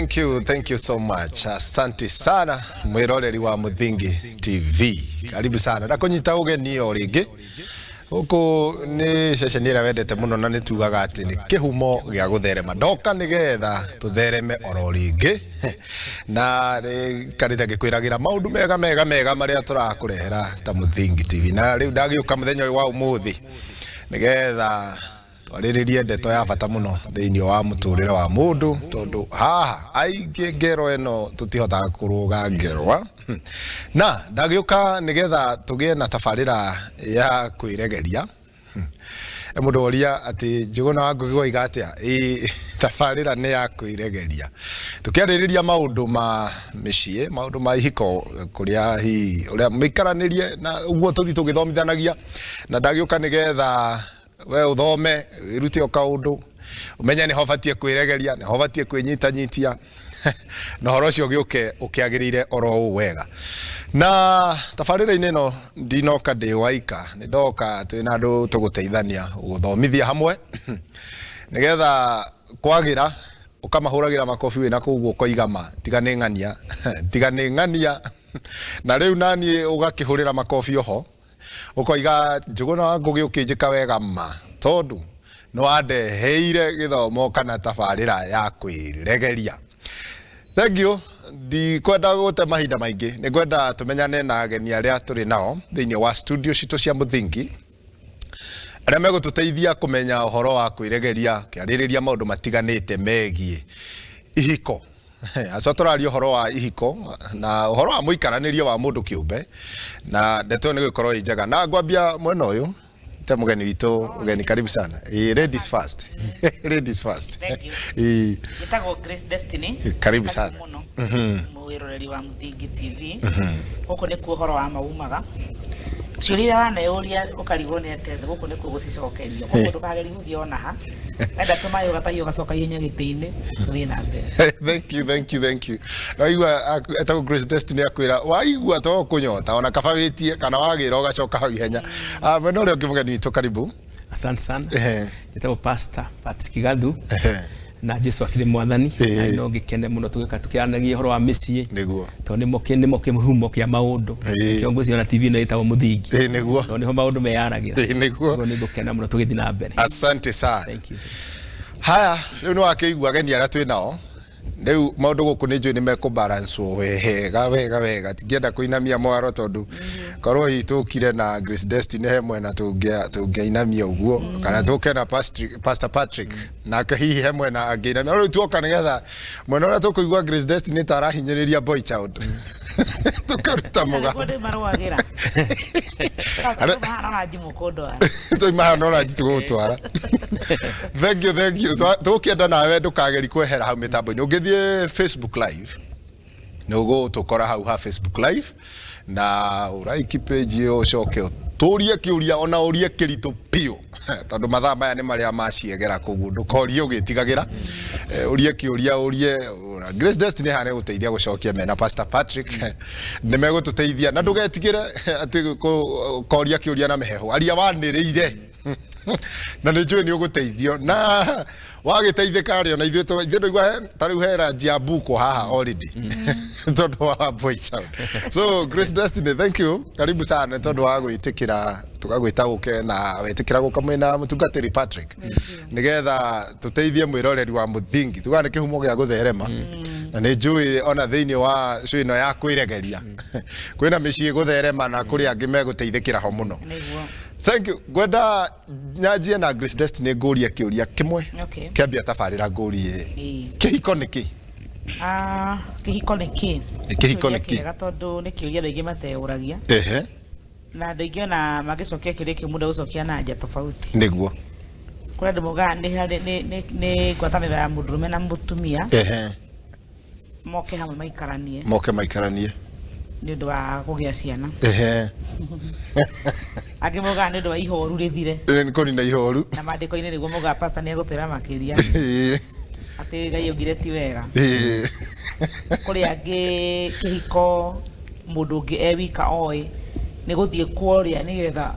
Thank you, thank you so much. Asante sana mwiroreri wa Muthingi TV. Karibu sana. Ndakunyita ugeni o ringi. Guku ni ceceni ĩrĩa wendete mũno na nĩ tugaga atĩ nĩ kĩhumo gĩa gũtherema. Ndoka nĩgetha tũthereme oro rĩngĩ na nĩikarĩte ngĩkwĩragĩra maũndũ mega mega mega marĩa tũrakũrehera ta Muthingi TV. Na rĩu ndagĩũka mũthenya ũyũ wa ũmũthĩ nĩgetha twarĩrĩrie ndeto ya bata mũno thĩinĩ wa mũtũrĩre wa mũndũ, tondũ haha aingĩ ngero ĩno tũtihotaga kũrũga ngerwa. Na ndagĩũka nĩgetha tũgĩe na tabarĩra ya kwĩregeria. Mũndũ oria atĩ Njũgũna wa Ngugi woiga atĩa? Ĩĩ, tabarĩra nĩ ya kwĩregeria, tũkĩarĩrĩria maũndũ ma mĩciĩ, maũndũ ma ihiko, kũrĩa hihi ũrĩa mĩikaranĩrie na ũguo tũthiĩ tũgĩthomithanagia. Na ndagĩũka nĩgetha we ũthome, wĩrute o kaũndũ, ũmenye nĩho ũbatiĩ kwĩregeria, nĩho ũbatiĩ kwĩnyitanyitia, na ũhoro ũcio ũgĩũke ũkĩagĩrĩire oro ũũ wega. Na tabarĩra-inĩ ĩno ndinoka ndĩ waika, nĩ ndoka twĩna andũ tũgũteithania gũthomithia hamwe, nĩgetha kwagĩra ũkamahũragĩra makobi wĩna kũu ũguo, ũkoiga ma tiga nĩ ng'ania, tiga nĩ ng'ania. Na rĩu naniĩ ũgakĩhũrĩra makobi oho, ũkoiga Njũgũna wa Ngugi ũkĩnjĩka wega ma, tondũ nĩ wandeheire gĩthomo kana tabarĩra ya kwĩregeria. Thank you. Ndikwenda gũte mahinda maingĩ, nĩ ngwenda tũmenyane na ageni arĩa tũrĩ nao thĩinĩ wa studio citũ cia Mũthingi, arĩa megũtũteithia kũmenya ũhoro wa kwĩregeria, kĩarĩrĩria maũndũ matiganĩte megiĩ ihiko. Aco tũraria ũhoro wa ihiko na ũhoro wa mũikaranĩrie wa mũndũ kĩũmbe, na ndeto ĩyo nĩ gũkorwo ĩ njega. Na ngwambia mwena ũyũ te mũgeni witũ. Mũgeni, karibu sana. Ladies first, ladies first. Thank you. Njĩtagwo Grace Destiny. Karibu sana. Mũno mwĩroreri wa Mũthingi TV. Gũkũ nĩkuo ũhoro wa ma umaga. Ciũria iria waneyũria ũkarigwo nĩ atĩa, gũkũ nĩkuo gũcicokerio. Koguo ndũkagerie gũthiĩ ona ha. Wenda tũmaĩ ũgatahia ũgacoka ihenya gĩtĩ-inĩ, tũthiĩ na mbere. Thank you, thank you, thank you. Waigua etagwo Grace Destiny, akwĩra waigua to kũnyota ona kaba wĩtie kana wagĩra ũgacoka hau ihenya. Mwena ũrĩa ũngĩ, mũgeni witũ, karibu. Asante sana. Nĩtagwo Pastor Patrick Gathu. Na Jesu akĩrĩ mwathani. Na no ngĩkene mũno tũgĩka tũkĩaranagia ũhoro wa mĩciĩ, tondũ nĩmo kĩhumo kĩa maũndũ. Nĩkĩo ngwĩciria ona TV ĩno ĩtagwo Mũthingi, tondũ nĩho maũndũ meyaragĩra. Koguo nĩ ngũkena mũno tũgĩthiĩ na mbere. Asante sana. Thank you. Haya, rĩu nĩ wakĩigua ageni arĩa twĩ nao. Rĩu maũndũ gũkũ nĩ njũĩ nĩ mekũbalancwo wega wega wega. Tingĩenda kũinamia mwaro, tondũ korwo hihi tũkire na Grace Destiny he mwena tũngĩainamia ũguo, kana tũke na Pastor Patrick nake hihi he mwena angĩinamia. Rĩu tuoka nĩgetha mwena ũrĩa tũkũigua Grace Destiny ta arahinyĩrĩria boy child, tũkaruta mũgambo. Nĩguo ndĩmarũagĩra. Mahana rangi mũkũndwara. Tũima haha no ranji tũgũgũtwara. Thank you, thank you. Tũgũkĩenda nawe ndũkageri kwehera hau mĩtambo-inĩ. Ũngĩthiĩ Facebook Live nĩ ũgũtũkora hau ha Facebook Live, na ũraiki page ĩyo, ũcoke ũtũrie kĩũria, ona ũrie kĩritũ biũ, tondũ mathaa maya nĩ marĩa maciegera. Koguo ndũkorie ũgĩtigagĩra. Ũrie kĩũria, ũrie Grace Destiny haha nĩ gũteithia gũcokia mena Pastor Patrick, nĩ megũtũteithia. Na ndũgetigĩre atĩ koria kĩũria na mĩhehu, aria wanĩrĩire, na nĩ njũĩ nĩ ũgũteithio. Na wagĩteithĩka rĩ, ona ithuĩ ithuĩ ndũigua ta rĩu he ranji ya buko haha already tondũ wa boy child. So Grace Destiny, thank you, karibu sana tondũ wa gwĩtĩkĩra tũgagwĩta ũke, na wetĩkĩra gũka mwĩna mũtungatĩri Patrick, nĩgetha tũteithie mwĩroreri wa Mũthingi. Tugaga nĩ kĩhumo gĩa gũtherema, na nĩ njũĩ ona thĩinĩ wa show ĩno ya kwĩregeria kwĩna mĩciĩ gũtherema na kũrĩ angĩ megũteithĩkĩra ho mũno. Thank you. Ngwenda nyanjie na Grace Destiny, ngũrie kĩũria kĩmwe. Kĩambia tabarĩra ngũrie, kĩhiko nĩ kĩ? Ah, kĩhiko nĩ kĩ? Kĩhiko nĩ kĩ? Kĩega, tondũ nĩ kĩũria andũ aingĩ mateyũragia, na andũ aingĩ ona mangĩcokia kĩũria kĩu, mũndũ egũcokia na nja tofauti. Kũrĩ andũ maugaga nĩ harĩ nĩ ngwatanĩro ya mũndũrũme na mũtumia, moke hamwe maikaranie, moke maikaranie nĩ ũndũ wa kũgĩa ciana. Angĩ maugaga nĩ ũndũ wa ihoru rĩthire. Nĩ kũnina ihoru. Na maandĩko-inĩ nĩguo maugaga, pastor nĩ egũtwĩra makĩria, atĩ Ngai augire ti wega. Kũrĩ angĩ kĩhiko mũndũ ũngĩ e wika oĩ nĩ gũthiĩ kworia nĩgetha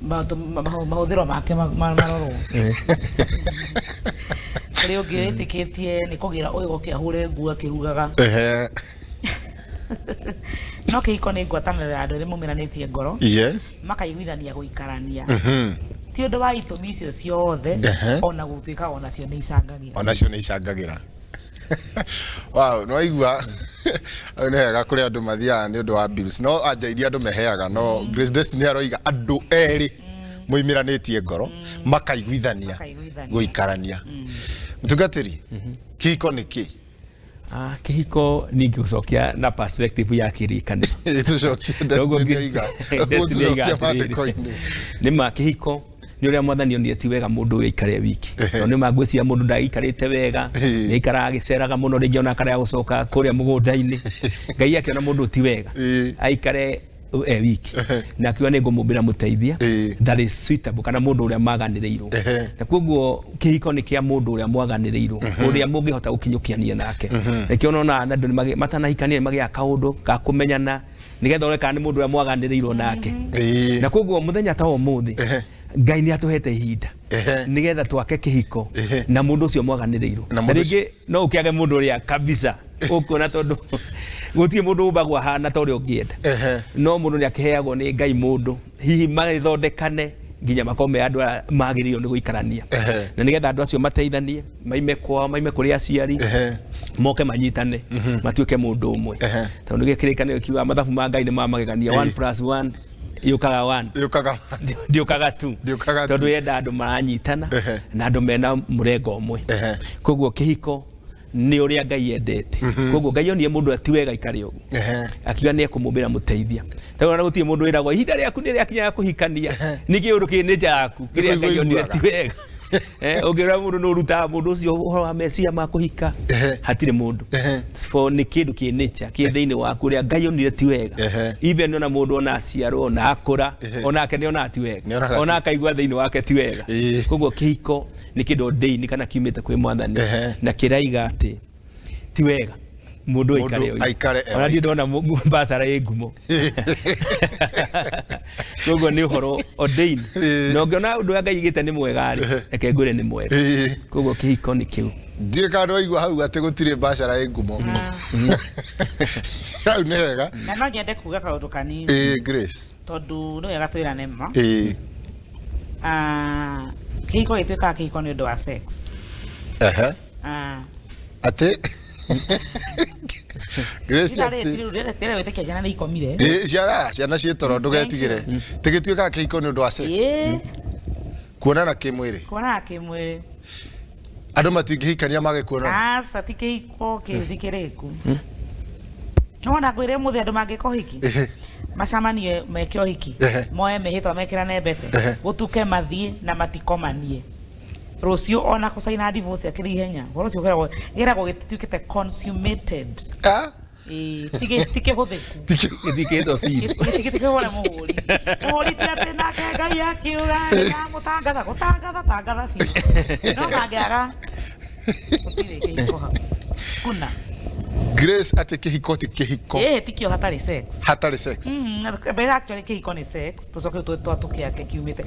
mahũthĩro make marorwo. Kũrĩ ũngĩ wĩtĩkĩtie nĩ kũgĩra ũyũ oke ahũre nguo akĩrugaga. No kĩhiko nĩ ngwatanĩro ya andũ erĩ maumĩranĩtie ngoro. Yes. Makaiguithania gũikarania. Ti ũndũ wa itũmi icio ciothe, ona gũtuĩka onacio nĩ icangagĩra. Onacio nĩ icangagĩra. Wow, nĩ waigua hau nĩ hega kũrĩ andũ mathiaga nĩ ũndũ wa bills, no anja iria andũ meheaga, no Grace Destiny aroiga andũ erĩ moimĩranĩtie ngoro makaiguithania gũikarania. Mũtungatĩri, kĩhiko nĩ kĩ? Kĩhiko ningĩ gũcokia na perspective ya kĩrĩkanĩro. Tũcokie Destiny aiga. Destiny aiga atĩrĩrĩ, nĩ ma kĩhiko nĩ ũrĩa mwathani onire ti wega mũndũ ũyũ aikare wiki. Tondũ nĩ ma ngwĩciria mũndũ ndaikarĩte wega, nĩ aikaraga agĩceraga mũno, rĩngĩ ona akarega gũcoka kũrĩa mũgũnda-inĩ. Ngai akĩona mũndũ ti wega aikare e wiki, na akiuga nĩ ngũmũmbĩra mũteithia that is suitable, kana mũndũ ũrĩa maganĩrĩirwo. Na koguo kĩhiko nĩ kĩa mũndũ ũrĩa mwaganĩrĩirwo, ũrĩa mũngĩhota gũkinyũkiania nake. Nĩkĩo ũrona andũ matanahikania nĩ magĩaga kaũndũ ga kũmenyana, nĩgetha ũrore kana nĩ mũndũ ũrĩa mwaganĩrĩirwo nake. Na koguo mũthenya ta ũmũthĩ Ngai nĩ atũhete ihinda nĩgetha twake kĩhiko na mũndũ ũcio mwaganĩrĩirwo. Na rĩngĩ no ũkĩage mũndũ ũrĩa kabisa ũkuona, tondũ gũtirĩ mũndũ ũmbagwo ahana ta ũrĩa ũngĩenda. No mũndũ nĩ akĩheagwo nĩ Ngai mũndũ hihi magĩthondekane nginya makorwo me andũ arĩa magĩrĩirwo nĩ gũikarania. Na nĩgetha andũ acio mateithanie, maime kwao, maime kũrĩ aciari, moke manyitane, matuĩke mũndũ ũmwe. Tondũ nĩkĩo kĩrĩkanĩro kiugaga mathabu ma Ngai nĩ ma magegania, 1 plus 1 yũkaga 1, yũkaga ndĩũkaga 2, tondũ yenda andũ maranyitana na andũ mena mũrengo ũmwe. Koguo kĩhiko nĩ ũrĩa Ngai endete. Koguo Ngai onire mũndũ ti wega aikare ũguo, akiuga nĩ ekũmũmbĩra mũteithia. Tondũ ona gũtirĩ mũndũ wĩragwo ihinda rĩaku nĩ rĩakinya kũhikania, nĩ kĩũndũ kĩ nĩ yaku kĩrĩa Ngai onire ti wega. Ũngĩra mũndũ nĩ ũrutaga mũndũ ũcio ũhoro wa meciria ma kũhika, hatirĩ mũndũ. For nĩ kĩndũ kĩ nature kĩ thĩinĩ waku ũrĩa Ngai onire ti wega. Even ona mũndũ ona aciarwo ona akũra, onake nĩ onaga ti wega, ona akaigua thĩinĩ wake ti wega. Koguo kĩhiko nĩ kĩndũ ordained kana kiumĩte kwĩ mwathani, na kĩraiga atĩ ti wega mũndũ aikare ona ndirĩ ndona mbacara ĩ ngumo. Koguo nĩ ũhoro ordained, na ũngĩona ũndũ ũrĩa Ngai aigĩte nĩ mwega rĩ, reke ngwĩre nĩ mwega. Koguo kĩhiko nĩ kĩu. Ndiũĩ kana nĩwaigua hau atĩ gũtirĩ mbacara ĩ ngumo. Hau nĩ hega. Na no nyende kuga kaũndũ kanini. Grace. Tondũ nĩ wega twĩrane ma. Kĩhiko gĩtuĩkaga kĩhiko nĩ ũndũ wa sex. Atĩ Grace atĩ Rĩrĩ wĩtĩkia ciana nĩ ikomire. Ciana ciĩ toro, ndũgetigĩre. Tĩgĩtuĩkaga kĩhiko nĩ ũndũ wa sex. Kuonana kĩmwĩrĩ. Kuonana kĩmwĩrĩ. Andũ matingĩhikania mage kuonana. Aca, ti kĩhiko kĩu ti kĩrĩku. Nĩwona ngwĩre ũmũthĩ andũ mangĩka ũhiki, macamanie meke ũhiki, moe mĩhĩtwa mekĩrane mbete, gũtuke mathiĩ na matikomanie. Rũciũ ona kũcaina divorce akĩrĩ ihenya. Ũhoro ũcio gĩragwo gĩtuĩkĩte consummated. Ti kĩhũthĩku. Gĩtikĩtwo seal. Gĩtikĩhũre mũhũri. Mũhũri ti atĩ nake Ngai akiuga nĩndamũtangatha, gũtangatha, tangatha biũ. No mangĩaga, gũtirĩ kĩhiko hau. Kuna. Grace atĩ kĩhiko ti kĩhiko. Ti kĩo hatarĩ sex. Hatarĩ sex. Mbere actually kĩhiko nĩ sex, tũcoke twatũkĩake kiumĩte.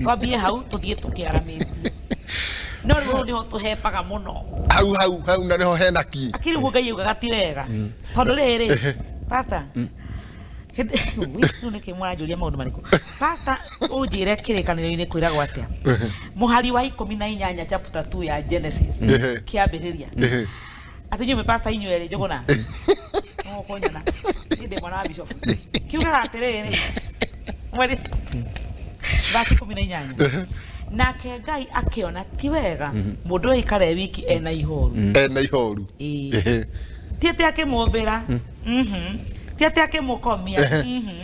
Twambie hau tũthiĩ tũkĩaranĩtie. No rĩu hau nĩho tũhepaga mũno. Hau, hau, hau na nĩho hena ki. Akĩrĩ ũguo Ngai augaga ti wega. Tondũ rĩrĩ, pastor, rĩu nĩkĩ mũranjũria maũndũ marĩkũ? Pastor, ũnjĩre kĩrĩkanĩro-inĩ kwĩragwo atĩa? Mũhari wa 18 chapter 2 ya Genesis, kĩambĩrĩria. Atĩ inyuĩ pastor inyuĩ erĩ Njũgũna. Mũkũnyona. Niĩ ndĩ mwana wa bishop. Kiugaga atĩrĩrĩ, mweri verse 18. Nake Ngai akĩona ti wega mũndũ aikare wiki ena ihoru. Ena ihoru. Ti atĩ akĩmũmbĩra. Ti atĩ akĩmũkomia.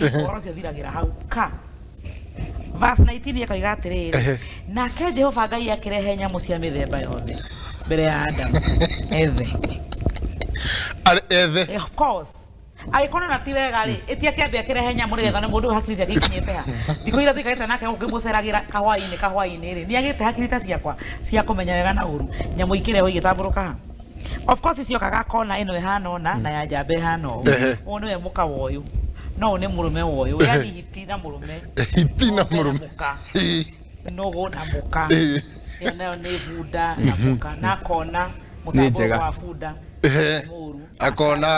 Ũhoro ũcio ũthiragĩra hau ka. Verse 19 ĩkoiga atĩrĩrĩ, nake Jehova Ngai akĩrehe nyamũ cia mĩthemba yothe mbere ya Adamu. Ethe. Arĩ ethe. Of course. Angĩkorwo na ti wega rĩ, ĩti akĩambia akĩrehe nyamũ nĩgetha nĩ mũndũ ũyũ hakiri ciake ikinyĩte ha. Thikũ iria tũikarĩte nake ũngĩmũceragĩra kahwainĩ, kahwainĩ rĩ, nĩagĩte hakiri ta ciakwa cia kũmenya wega na ũru. Nyamũ ikĩrehwo igĩtambũrũka ha. Of course iciokaga kona ĩno ĩhana ũna na ya njamba ĩhana ũũ. Ũyũ nĩwe mũka wa ũyũ. No ũyũ nĩ mũrũme wa ũyũ. Yaani hiti na mũrũme. Hiti na mũrũme. Mũka. Nũgũ na mũka. Ĩyo nayo nĩ bunda na mũka na akona mũtambũrũko wa bunda mũru. Akona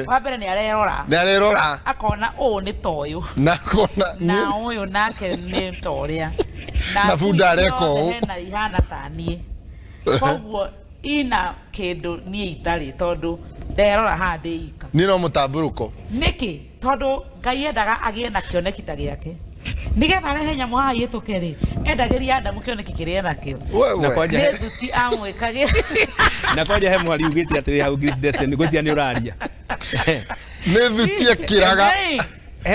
wa mbere nĩ arerora. Nĩ arerora. Akona ũũ nĩ ta ũyũ. Na akona na ũyũ nake nĩ ta ũrĩa. Na bunda areka ũũ. Hena ihana ta niĩ. Koguo ina kĩndũ niĩ itarĩ tondũ nderora haha ndĩ ika. Niĩ no mũtambũrũko. Nĩkĩ? Tondũ Ngai endaga agĩe na kĩoneki ta gĩake. Nĩgetha arehe nyamũ haha ihĩtũke rĩ, endagĩria Adamu kĩoneki kĩrĩa enakĩo. Nĩ thuti amwĩkagĩra. Na kwanja he mwari ugĩte atĩrĩ hau Grace Destiny, ngwĩciria nĩ ũraria. Nĩ thuti ekĩraga.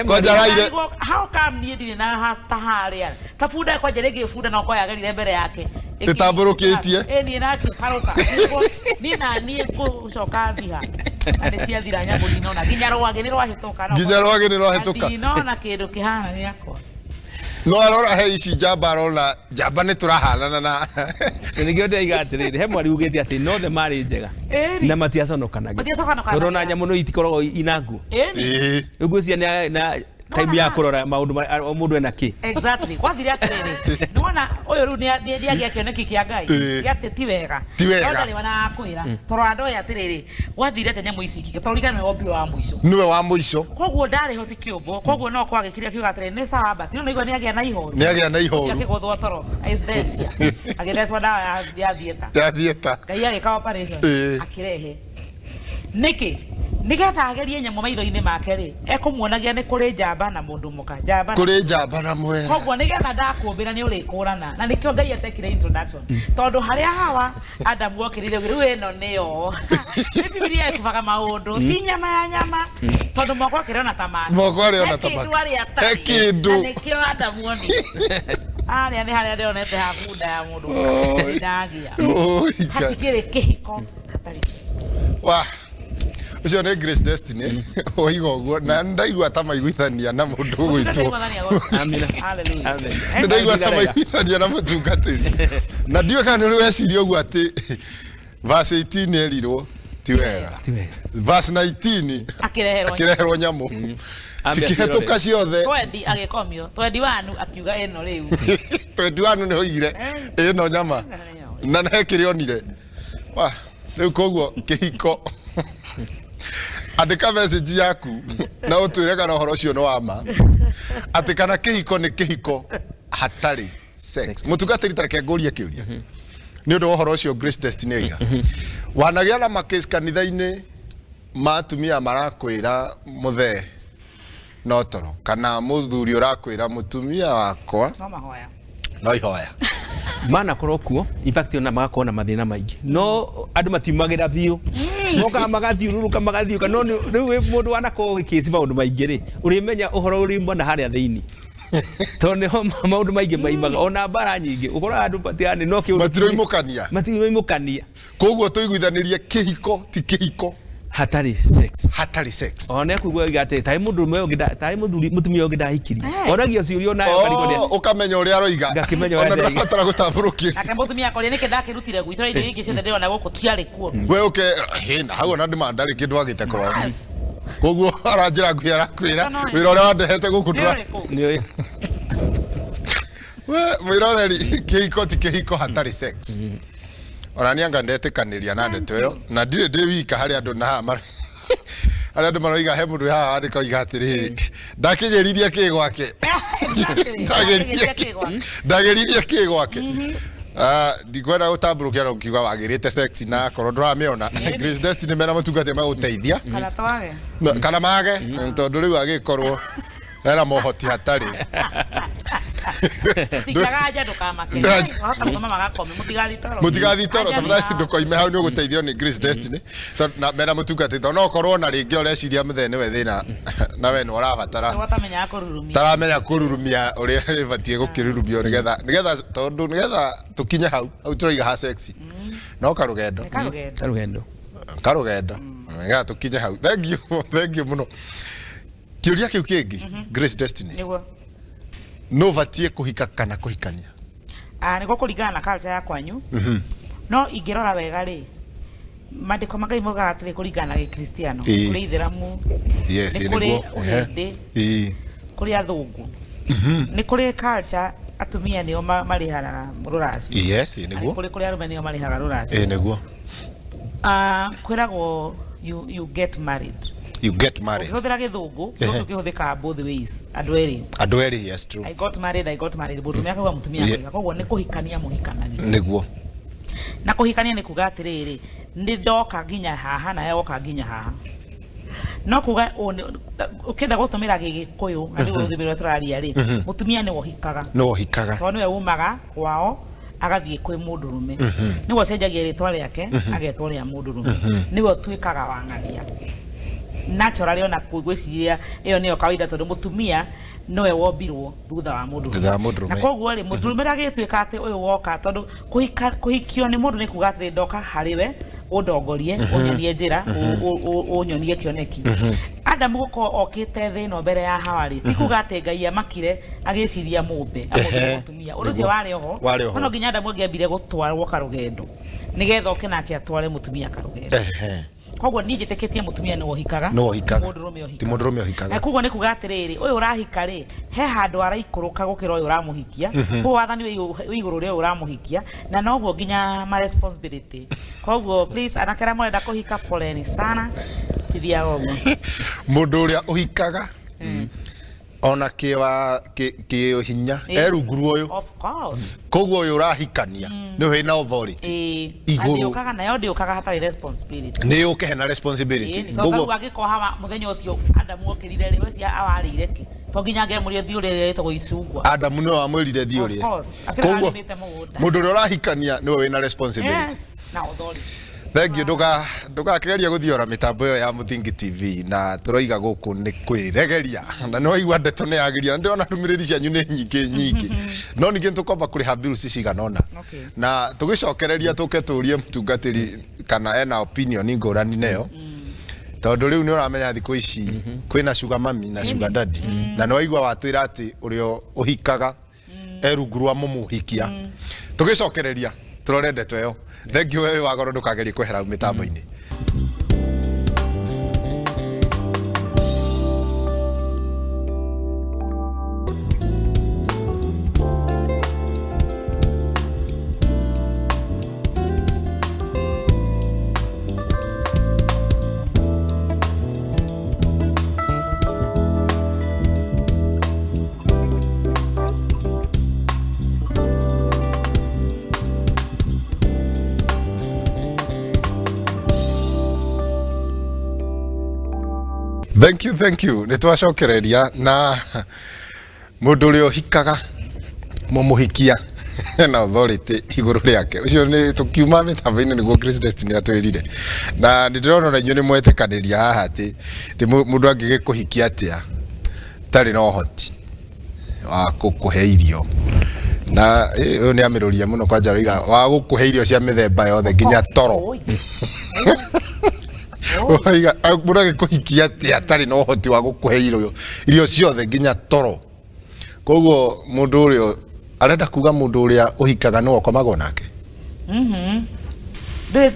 Kwanja araire. How come niĩ ndirĩ na ta harĩa? Ta bunda kwanja rĩngĩ bunda no korwo yagerire mbere yake. Ĩtambũrũkĩtie. Ĩ niĩ nake harũka. Niĩ na niĩ ngũcoka thiha. Na nĩ ciathira nyamũ ndinona. Nginya rwagĩ nĩ rwahĩtũka. Nginya rwagĩ nĩ rwahĩtũka. Ndinona kĩndũ kĩhana gĩakwa. No arora he ici njamba arona njamba nĩ tũrahanana na nĩkĩo ndĩraiga atĩrĩrĩ he mwari ugĩte atĩ no the marĩ njega na matiaconokanagia tondũ ona nyamũ no itikoragwo ina nguo. Rĩu ngwĩciria na time ya kũrora maũndũ o mũndũ ena kĩ. Exactly. Gwathire atĩrĩrĩ nĩwona ũyũ rĩu nĩagĩa kĩoneki kĩa Ngai gĩa atĩ ti wega. Ti wega. No ndarĩ wana akwĩra tondũ andũ aya atĩrĩrĩ gwathire atĩ nyamũ ici ikĩke tondũ ririkana nĩwe wombirwo wa mũico. Nĩwe wa mũico. Koguo ndarĩ ho cikĩũmbwo koguo no kwagĩkire akiuga atĩrĩrĩ nĩ sawa basi no nĩigua nĩagĩa na ihoru. Nĩagĩa na ihoru. Akĩgũthwo toro aesthesia. Agĩthecwo ndawa ya theatre. Ya theatre. Ngai agĩka operation akĩrehe. Nĩkĩ? Nĩgetha agerie nyamũ maitho-inĩ make rĩ ekũmuonagia nĩ kũrĩ njamba na mũndũ mũka njamba kũrĩ njamba na mwera. Koguo nĩgetha ndakũmbĩra nĩ ũrĩkũrana na nĩkĩo Ngai atekire introduction tondũ harĩa Hawa Adamu okĩrire rĩu ĩno nĩyo. Nĩ Bibilia ĩkubaga maũndũ ti nyama ya nyama tondũ moko akĩrona ta make. Moko arĩona ta make. He kĩndũ. Na nĩkĩo Adamu onire. Arĩa nĩ harĩa ndĩronete ha bunda ya mũndũ ndagĩa. Hatikĩrĩ kĩhiko hatarĩ. Wah. Ũcio nĩ Grace Destiny oiga ũguo na ndaigua ta maiguithania na mũndũ ũgwĩtwo. Hallelujah. Ndaigua ta maiguithania na mũtungatĩri. Na ndiũĩ kana nĩ ũrĩ weciria ũguo atĩ verse 18 erirwo ti wega. Verse 19 akĩreherwo nyamũ. Cikĩhetũka ciothe. Twendi agĩkomio. Twendi wanu akiuga ĩno rĩu. Twendi wanu nĩ oigire ĩno nyama. Na he kĩrĩa onire. Wah, rĩu koguo kĩhiko. Andĩka message yaku na ũtwĩre kana ũhoro ũcio nĩ wa ma atĩ kana kĩhiko nĩ kĩhiko hatarĩ sex. Mũtungatĩri ta reke ngũrie kĩũria nĩ ũndũ wa ũhoro ũcio Grace Destiny oiga. Wanagĩa na makesi kanitha-inĩ ma atumia marakwĩra mũthee no toro kana mũthuri ũrakwĩra mũtumia wakwa no mahoya no ihoya. Manakorwo kuo in fact ona magakorwo na mathĩna maingĩ no andũ matiumagĩra biũ mokaga magathiũrũrũka magathiũka no rĩu wĩ mũndũ wanakorwo ũgĩkĩci maũndũ maingĩ rĩ ũrĩmenya ũhoro ũrĩmona harĩa thĩinĩ tondũ nĩho maũndũ maingĩ maimaga ona mbara nyingĩ ũkoraga andũ matiani no kĩũndũ matiroimũkania matiroimũkania. Koguo tũiguithanĩrie kĩhiko ti kĩhiko hatarĩ sex. Hatarĩ sex. Ona ekuigua atĩ tarĩ mũndũ ũmwe ũngĩ tarĩ mũthuri mũtumia ũngĩ ndahikirie. Oragio ciũria onayo karigwo nĩ ũkamenya ũrĩa aroiga. Ngakĩmenya ũrĩa Ona aroiga. ndũrabatara gũtambũrũkia. Nake mũtumia akoria nĩkĩ ndakĩrutire gwitũ indo ingĩ ciothe ndĩrona gũkũ tiarĩ kuo. We ũke hĩ na hau ona ndĩma ndarĩ kĩndũ agĩte kwao. Koguo aranjĩra ngui arakwĩra wĩra ũrĩa wandehete gũkũ ndũra. Nĩ We mwĩroreri kĩhiko ti kĩhiko hatarĩ sex. Ona niĩ anga ndetĩkanĩria na ndeto ĩyo na ndirĩ ndĩ wika harĩ andũ na haha harĩ andũ maroiga he mũndũ haha andĩka oiga atĩrĩrĩ ndakĩgeririe kĩ gwake. Ndageririe kĩ gwake. Ndikwenda gũtambũrũkia na ũkiuga wagĩrĩte sex na akorwo ndũramĩona Grace Destiny mena mũtungatĩri magũteithia kana twage kana mage tondũ rĩu agĩkorwo hena mohoti hatarĩ. Tikagaja ndũkamake. Wahota gũtũma magakome mũtigathiĩ toro. Mũtigathiĩ toro tafadhali ndũkoime hau nĩ ũgũteithio nĩ Grace Destiny na mena mũtungatĩri tondũ no ũkorwo na rĩngĩ ũreciria mũthee nĩwe thĩna na we nĩ ũrabatara. Ũtamenyaga kũrurumia. Taramenya kũrurumia ũrĩa ĩbatiĩ gũkĩrurumio nĩgetha nĩgetha tondũ nĩgetha tũkinye hau hau tũroiga ha sex. No karũgendo. Karũgendo. Karũgendo. Nĩgetha tũkinye hau. Thank you. Thank you mũno. Kĩũria kĩu kĩngĩ Grace Destiny. Nĩguo. No batie kuhika kana kuhikania. Nĩguo kũringana na culture ya kwanyu. No ingĩrora wega rĩ mandĩko ma Ngai moigaga atĩrĩ kũringana na gĩkristiano kũrĩ ithĩramu yes nĩ kũrĩ ũhĩndĩ kũrĩ athũngũ nĩ kũrĩ culture Atumia nĩo marĩhaga rũracio. Yes, nĩguo. Kũrĩ kũrĩ arũme nĩo marĩhaga rũracio. Nĩguo. Kwĩragwo you get married. You get married. Ũkĩhũthĩra gĩthũngũ, gĩthũngũ kĩhũthĩkaga both ways, andũ erĩ. Andũ erĩ, yes, true. I got married, I got married. Mũndũrũme akauga mũtumia akauga, koguo nĩ kũhikania mũhikanagia. Nĩguo. Na kũhikania nĩ kuga atĩrĩrĩ, nĩ ndoka nginya haha na woka nginya haha. No kuga ũkĩenda gũtũmĩra gĩgĩkũyũ na nĩguo rũthiomi rũrĩa tũraria rĩ, mũtumia nĩwe ũhikaga. Nĩwe ũhikaga. Tondũ nĩwe umaga kwao agathiĩ kwĩ mũndũrũme. Nĩwe ũcenjagia rĩtwa rĩake agetwo rĩa mũndũrũme. Nĩwe ũtuĩkaga wa ng'ania. Naturally ona gwĩciria ĩyo nĩyo kawaida tondũ mũtumia nowe wombirwo thutha wa mũndũrũme. Na koguo rĩ mũndũrũme ndagĩtuĩka atĩ ũyũ woka tondũ kũhikio nĩ mũndũ nĩ kuga atĩrĩ ndoka harĩ we ũndongorie, ũnyonie njĩra, ũnyonie kĩoneki. Adamu gũkorwo okĩte thĩ ĩno mbere ya Hawa rĩ, ti kuga atĩ Ngai amakire agĩciria mũmbe amũmbe mũtumia. Ũndũ ũcio warĩ oho. No nginya Adamu angĩambire gũtwarwo karũgendo nĩgetha oke nake atware mũtumia karũgendo. Koguo niĩ njĩtĩkĩtie mũtumia nĩwe ũhikaga, mũndũrũme ũhikaga. Ti mũndũrũme ũhikaga. Na koguo nĩ kuga atĩrĩrĩ, ũyũ ũrahika rĩ, he handũ araikũrũka gũkĩra ũyũ ũramũhikia. Koguo wathani wĩ igũrũ rĩa ũyũ ũramũhikia, na noguo nginya ma responsibility. Koguo please anake arĩa marenda kũhika poleni sana, tithiaga ũguo. Mũndũ ũrĩa ũhikaga ona kĩhinya erungu rwa ũyũ. Of course. Koguo ũyũ ũrahikania nĩwe wĩna authority igũrũ. Ndĩũkaga nayo, ndĩũkaga hatarĩ responsibility. Nĩ yũke hena responsibility. Koguo angĩkorwo hawa mũthenya ũcio Adamu okĩrire rĩ, weci awarĩire kĩ? To nginya ngemũria thiĩ ũrĩe rĩtagwo icungwa. Adamu nĩwe wamwĩrire thiĩ ũrĩe. Of course. Koguo mũndũ ũrĩa ũrahikania nĩwe wĩna responsibility. Yes, na authority. Thank you. Ndũgakĩgeria gũthiora mĩtambo ĩyo ya Mũthingi TV na tũroiga gũkũ nĩ kwĩregeria na nĩ waigua ndeto nĩ yageria na ndĩrona ndũmĩrĩri cianyu nĩ nyingĩ nyingĩ no ningĩ tũkwamba kũrĩha bills cigana ũna na tũgĩcokereria tũke tũrie mũtungatĩri kana ena opinion ngũrani nayo tondũ rĩu nĩ ũramenya thikũ ici kwĩna sugar mummy na sugar daddy na nĩ waigua watwĩra atĩ ũrĩa ũhikaga erungu rwa mũmũhikia. Tũgĩcokereria tũrore ndeto ĩyo. Thank you wewe wagoro ndũkagerie kwehera mĩtambo-inĩ. Thank you, thank you. Nĩ twacokereria na mũndũ ũrĩa ũhikaga mũmũhikia na authority igũrũ rĩake. Ũcio nĩ tũkiuma mĩtambo-inĩ nĩguo Chris Destiny atwĩrire. Na nĩ ndĩrona ona inyuĩ nĩ mwetĩkanĩria haha atĩ mũndũ angĩgĩkũhikia atĩa tarĩ na ũhoti wa gũkũhe irio. Na ũyũ nĩ amĩrũria mũno kwanja aroiga wa gũkũhe irio cia mĩthemba yothe nginya toro. Oiga mũndũ angĩkũhikia atĩa atarĩ na ũhoti wa gũkũhe irio ciothe nginya toro. Koguo mũndũ ũrĩa arenda kuga mũndũ ũrĩa ũhikaga nĩwe ũkomagwo nake.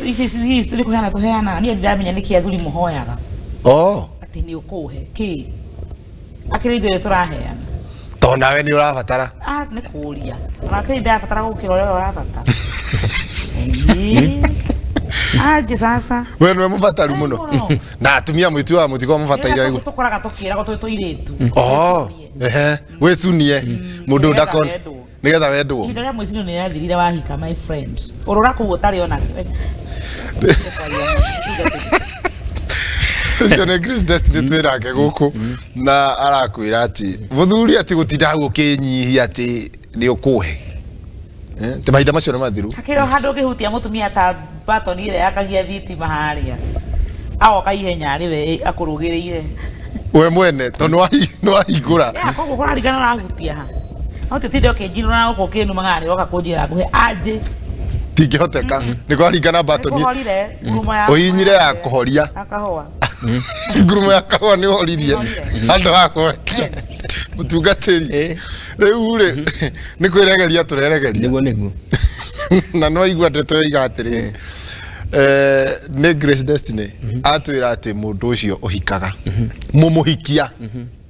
Ici tũrĩ kũheana tũheanaga, niĩ ndiramenya nĩkĩ athuri mũhoyaga. Oh. Atĩ nĩ ũkũhe kĩ? Akĩrĩ ithuĩ tũraheana. To nawe nĩ ũrabatara. Nĩ kũũria. Ona akĩrĩ ndirabatara gũkĩra ũrĩa ũrabatara. Aje sasa. We nĩwe mũbataru mũno. Na atumia mwĩtuaga mũtikoragwo mũbataire igũrũ. Tũkoraga tũkĩragwo twĩ tũirĩtu. Oh, ehe, wĩcunie mũndũ ndakona nĩgetha wendwo. Ihinda rĩa mwĩcunio nĩ rĩathirire wahika my friend. Ũrũra kũu ũtarĩ ona. Ũcio nĩ Chris Destiny twĩnake gũkũ na arakwĩra atĩ mũthuri atĩ gũtinda hau ũkĩnyihia atĩ nĩ ũkũhe. Te mahinda macio nĩ mathiru. Hakĩrĩ o handũ ũngĩhutia mũtumia ta batoni ĩrĩa yakagia thitima harĩa. Agoka ihenya arĩ we akũrũgĩrĩire. We mwene tondũ nĩ wahingũra. Koguo kũrarigana ũrahutia ha. No tũtinde ũkĩnjirũra gũkũ ũkĩnumaga nĩ woka kũnjĩra ngũhe anjĩ. Tingĩhoteka. Nĩ kũraringana batoni. Ũhihinyire ya kũhoria. Akahũa. Ngurumo ya kahũa nĩ ũhoririe. Handũ ha kũhokia. Mũtungatĩri. Rĩu rĩ nĩ kwĩregeria tũreregeria. Nĩguo nĩguo. Na no aigua ndeto yoiga atĩrĩrĩ. Nĩ Grace Destiny atwĩra atĩ mũndũ ũcio ũhikaga mũmũhikia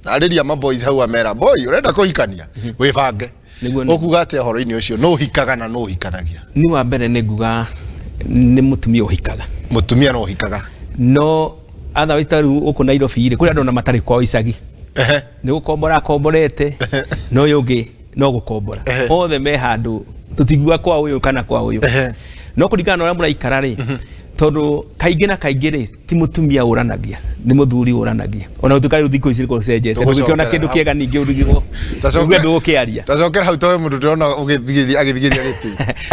arĩria maboys hau amera boy ũrenda kũhikania wĩbange. Ũkuga atĩa ũhoro-inĩ ũcio, nũ ũhikaga na nũ ũhikanagia? Ni wa mbere nĩ nguga nĩ mũtumia ũhikaga. Mũtumia no ũhikaga. No otherwise ta rĩu gũkũ Nairobi rĩ, kũrĩ andũ ona matarĩ kwao icagi. Nĩ gũkombora akomborete, no ũyũ ũngĩ no gũkombora. Othe me handũ tũtingiuga kwa ũyũ kana kwa ũyũ. No kũringana na ũrĩa mũraikara rĩ, tondũ kaingĩ na kaingĩ rĩ, ti mũtumia ũranagia, nĩ mũthuri ũranagia. Ona gũtuĩka rĩu thikũ ici nĩgũcenjetie, ndũngĩkĩona kĩndũ kĩega ningĩ ũrigwo, uge ndũgũkĩaria. Tacokera hau tondũ mũndũ ndĩrona agĩthigĩria gĩtĩ.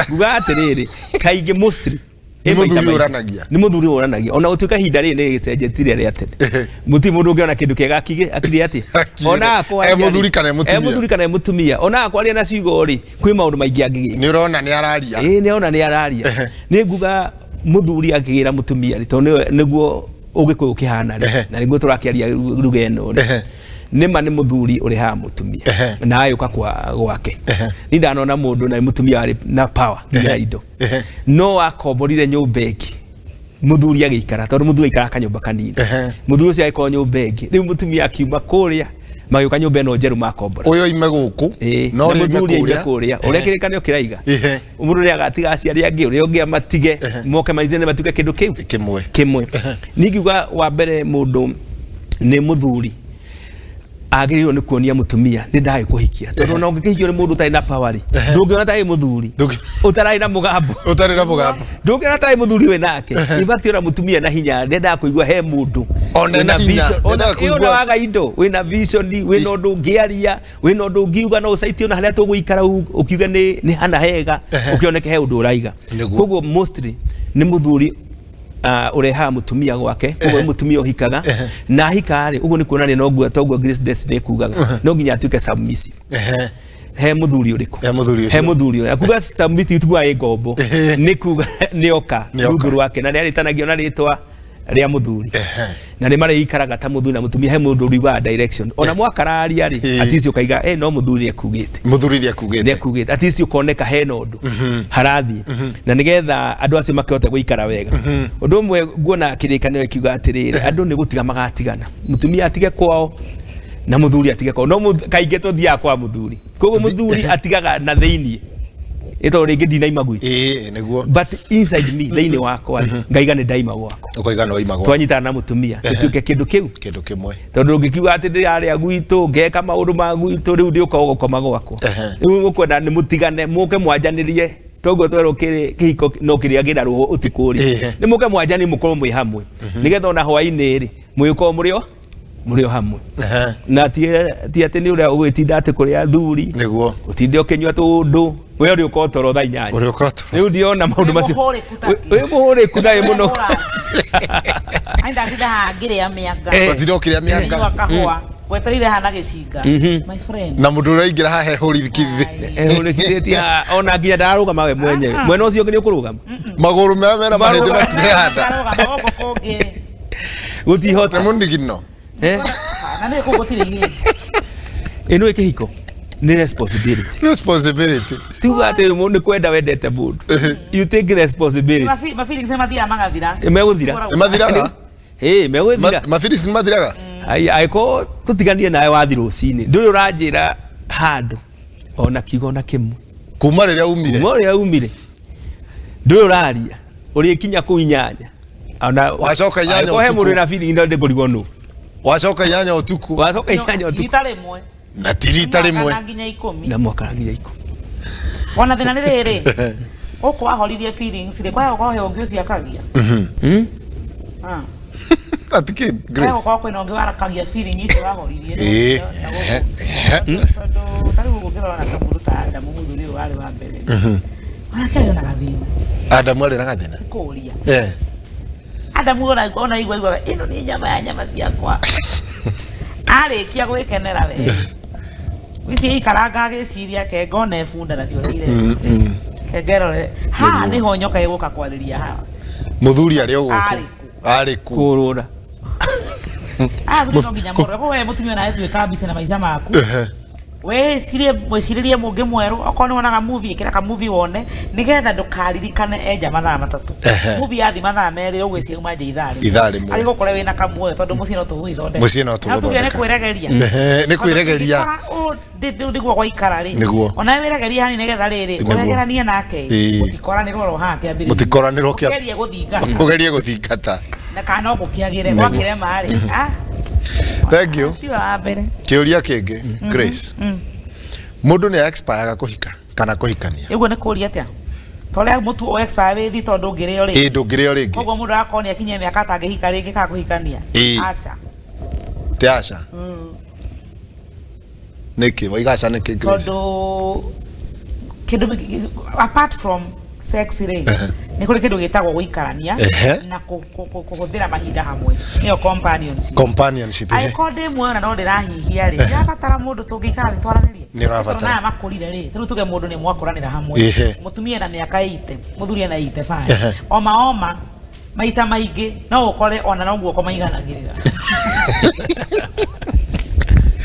Nguga atĩrĩrĩ, kaingĩ mostly Nĩ mũthuri ũranagia. Nĩ mũthuri ũranagia. Ona gũtuĩka ihinda rĩrĩ nĩ rĩgĩcenjetie rĩa tene. Mũtirĩ mũndũ ũngĩona kĩndũ kĩega akire atĩ. Ona akwaria. E mũthuri kana e mũtumia. E mũthuri kana e mũtumia. Ona akwaria na ciugo rĩ, kwĩ maũndũ maingĩ angĩgĩka. Nĩ ũrona nĩ araria. Ĩĩ nĩ arona nĩ araria. Nĩ nguga mũthuri angĩgĩra mũtumia rĩ, tondũ nĩguo ũgĩkũyũ kĩhana rĩ, na nĩguo tũrakĩaria ruga ĩno rĩ. Nĩma nĩ mũthuri ũrĩhaga mũtumia na agĩũka kwa gwake. Niĩ ndanona mũndũ na mũtumia warĩ na power nginya indo. No akomborire nyũmba ĩngĩ, mũthuri agĩikara, tondũ mũthuri aikaraga kanyũmba kanini. Mũthuri ũcio agĩkorwo nyũmba ĩngĩ, rĩu mũtumia akiuma kũrĩa, magĩũka nyũmba ĩno njerũ makombora. Ũyũ oime gũkũ, na mũthuri aime kũrĩa, ũrĩa kĩrĩkanĩro kĩraiga. Mũndũ ũrĩa agatiga aciari angĩ, ũrĩa ũngĩ amatige, moke manyitanĩre matuĩke kĩndũ kĩu kĩmwe. Kĩmwe. Ningiuga wa mbere mũndũ nĩ mũthuri agĩrĩirwo nĩ kuonia mũtumia nĩ ndagĩkũhikia, tondũ ona ũngĩkĩhikio nĩ mũndũ ũtarĩ na power rĩ, ndũngĩona tarĩ mũthuri ũtarĩ na mũgambo, ũtarĩ na mũgambo, ndũngĩona tarĩ mũthuri wĩ nake. In fact ona mũtumia na hinya ndendaga kũigua he mũndũ ona hinya, ona waga indo, wĩna vision, wĩna ũndũ ũngĩaria, wĩna ũndũ ũngiuga, no ũcaitie ona harĩa tũgũikara ũkiuge nĩ hana hega, ũkĩoneke he ũndũ ũraiga. Koguo mostly nĩ mũthuri ũrehaga mũtumia gwake, koguo mũtumia ũhikaga, na ahika rĩ, ũguo nĩ kuonania no nguo toguo Grace Destiny ekugaga, no nginya atuĩke submissive. He mũthuri ũrĩkũ? He mũthuri ũcio. He mũthuri ũrĩa. Kuga submissive ti kuga ĩ ngombo, nĩ kuga nĩ oka rungu rwake, na nĩ arĩtanagio na rĩtwa rĩa mũthuri. Na nĩ marĩikaraga ta mũthuri na mũtumia, he mũndũ ũriugaga direction. Ona mwakararia rĩ, at least ũkaiga no mũthuri nĩekugĩte. Mũthuri nĩekugĩte. Nĩekugĩte. At least ũkoneka hena ũndũ harathiĩ. Na nĩgetha andũ acio makĩhote gũikara wega. Ũndũ ũmwe nguona kĩrĩkanĩro gĩkiuga atĩrĩrĩ, andũ nĩ gũtiga magatigana. Mũtumia atige kwao na mũthuri atige kwao. No kaingĩ tũthiaga kwa mũthuri. Koguo mũthuri atigaga na thĩiniĩ. Ĩtondũ rĩngĩ ndinaima gwitũ. Ĩĩ nĩguo. But inside me, thĩiniĩ wakwa rĩ, ngaiga nĩ ndaima gwakwa. Ũkaiga nĩ waima gwakwa. Twanyitana na mũtumia, tũtuĩke kĩndũ kĩu. Kĩndũ kĩmwe. Tondũ ũngĩkiuga atĩ ndĩrarĩa gwitũ, ngeka maũndũ ma gwitũ, rĩu ndĩũka gũkoma gwakwa. Rĩu ũkwenda nĩ mũtigane, mũke mwanjanĩrie, toguo twerwo kĩhiko no kĩrĩa kĩna rũhũ ũtukũ rĩ. Nĩ mũke mwanjanĩrie mũkorwo mwĩ hamwe. Nĩgetha ona hwaĩ-inĩ rĩ, mũgĩkorwo mũrĩ o hamwe. Na ti atĩ nĩ ũrĩa ũgwĩtinda atĩ kũrĩa athuri. Nĩguo. Ũtinde ũkĩnyua tũũndũ. We ũrĩ ũka toro thaa inyanya. Ũrĩ ũka toro. Rĩu ndiona maũndũ macio. Wĩ mũhũrĩku na wĩ mũno. Ai ndatinda haha ngĩrĩa mĩanga. Ũtinda ũkĩrĩa mĩanga. Kahũa. Wetereire haha na gĩcinga. My friend. Na mũndũ ũraingĩra haha ehũrĩkithie. Ehũrĩkithĩtie ona nginya ndararũgama we mwenyewe. Mwena ũcio ũngĩ nĩ ũkũrũgama. Magũrũ maya mena mahĩndĩ matirehanda. Ndarũgama gũkũ kũngĩ. Gũtihota. Nĩ mũnigino. Na nĩ kũu gũtirĩ ihĩndĩ. Ĩno ĩkĩhiko nĩ responsibility. Responsibility. Tiuga atĩ nĩ kwenda wendete mũndũ. You take responsibility. Ma feelings nĩ mathiaga magathira. Megũthira. Nĩ mathiraga? Ĩĩ megũthira. Ma feelings nĩ mathiraga? Ai angĩkorwo tũtiganie nawe wathi rũcinĩ, ndũrĩ ũranjĩra handũ ona kiugo ona kĩmwe. Kuma rĩrĩa umire. Kuma rĩrĩa umire. Ndũrĩ ũraria. Ũrĩkinya kũu inyanya. Ona wacoka inyanya ũtukũ. He mũndũ wĩna feeling no ndĩkũrigwo nũ. Wacoka inyanya ũtukũ. Wacoka inyanya ũtukũ. Rita rĩmwe. Na ti rita rĩmwe. Na nginya ikũmi. Na mwaka nginya ikũmi. Ona thĩna nĩ rĩrĩ. Gũkũ wahoririe feelings rĩ, kwaya gũkorwo he ũngĩ ũciakagia. Ati kĩ, Grace? Kwaya gũkorwo kwĩna ũngĩ warakagia feeling icio wahoririe. Tondũ ta rĩu ũguo ũngĩrora ta mũndũ ta Adamu mũthuri ũyũ warĩ wa mbere. Onake arĩ ona gathĩna. Adamu arĩ na gathĩna? Kũũria. Adamu ona igua iguaga ĩno nĩ nyama ya nyama ciakwa. Arĩkia gwĩkenera we. Ici ikaranga agĩciria ke ngone bunda nacio rĩire. Kengerore. Haha nĩho nyoka ĩgũka kwarĩria haha. Mũthuri arĩ o gũkũ. Arĩ kũ? Kũrũra. Athuri no nginya morore. Koguo we mũtumia nawe tuĩka mbica na maica maku. Wecirie mwĩcirĩrie mũngĩ mwerũ, okorwo nĩ wonaga movie, ĩkĩra ka movie wone nĩgetha ndũkaririkane enja mathaa 3. Movie yathi mathaa 2 ũgwĩciria uma nja ithaa rĩmwe. Ithaa rĩmwe. Agĩgũkore wĩna kamuoyo tondũ mũciĩ no tũgũgĩthondeka. Mũciĩ no Na tuge nĩ tũgũthondeka. kwĩregeria. Nĩ kwĩregeria. Nĩguo gwaikara rĩ. Nĩguo. Ona wĩregeria hani nĩgetha rĩrĩ, Nĩguo. ũregeranie nake. Mũtikoranĩrwo oro haha kĩambĩrĩria. Mũtikoranĩrwo Ũgerie gũthingata. Ũgerie gũthingata. Na kana no gũkĩagĩre, Nĩguo. gwakĩrema rĩ. Ah. Thank you. Tiwe wa mbere. Kĩũria kĩngĩ, Grace. Mũndũ nĩ expire kũhika kana kũhikania? Ũguo nĩ kũũria atĩa? Ta ũrĩa mũtu o expire wĩthi tondũ ndũngĩrĩo rĩngĩ. Ĩĩ ndũngĩrĩo rĩngĩ. Koguo mũndũ agakorwo nĩ akinyia mĩaka atangĩhika rĩngĩ kana kũhikania. Aca. Ti aca. Nĩkĩ? Waiga aca nĩkĩ, Grace? Tondũ kĩndũ apart from sex rĩ, nĩ kũrĩ kĩndũ gĩtagwo gũikarania na kũhũthĩra mahinda hamwe, nĩyo companionship. Companionship. Angĩkorwo ndĩ muoyo na no ndĩrahihia rĩ, ndĩrabatara mũndũ tũngĩikara thĩ twaranĩrie. Nĩ ũrabatara. Tondũ naya makũrire rĩ, rĩu tuge mũndũ nĩ mwakũranĩra hamwe. Mũtumia ena mĩaka 80, mũthuri ena 85. Oma oma maita maingĩ no ũkore ona no guoko maiganagĩrĩra.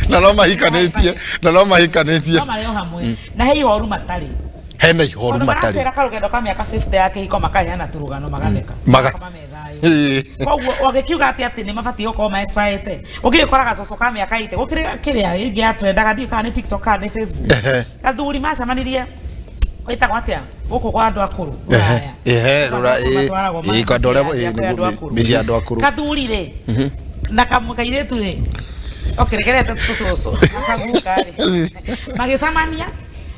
Na no mahikanĩtie, na no mahikanĩtie. No marĩ o hamwe. Na he ihoru matarĩ. Hena ihoru Tondũ matarĩ. maracera karũgendo ka mĩaka 50 ya kĩhiko makaheana tũrũgano magatheka. Koguo ũgĩkiuga atĩ atĩ nĩ mabatiĩ gũkorwo ma expire-ĩte. Ũngĩgĩkora gacoco ka mĩaka 80, gũkĩrĩ kĩrĩa ĩngĩ ya trendaga ndiũĩ kana nĩ TikTok kana nĩ Facebook. Athuri macemanirie ĩtagwo atĩa gũkũ kwa andũ akũrũ Rũraya. Rũraya, kwa andũ arĩa mĩciĩ ya andũ akũrũ. Kathuri rĩ na kairĩtu rĩ okĩrekerete tũcũcũ akaguka rĩ magĩcemania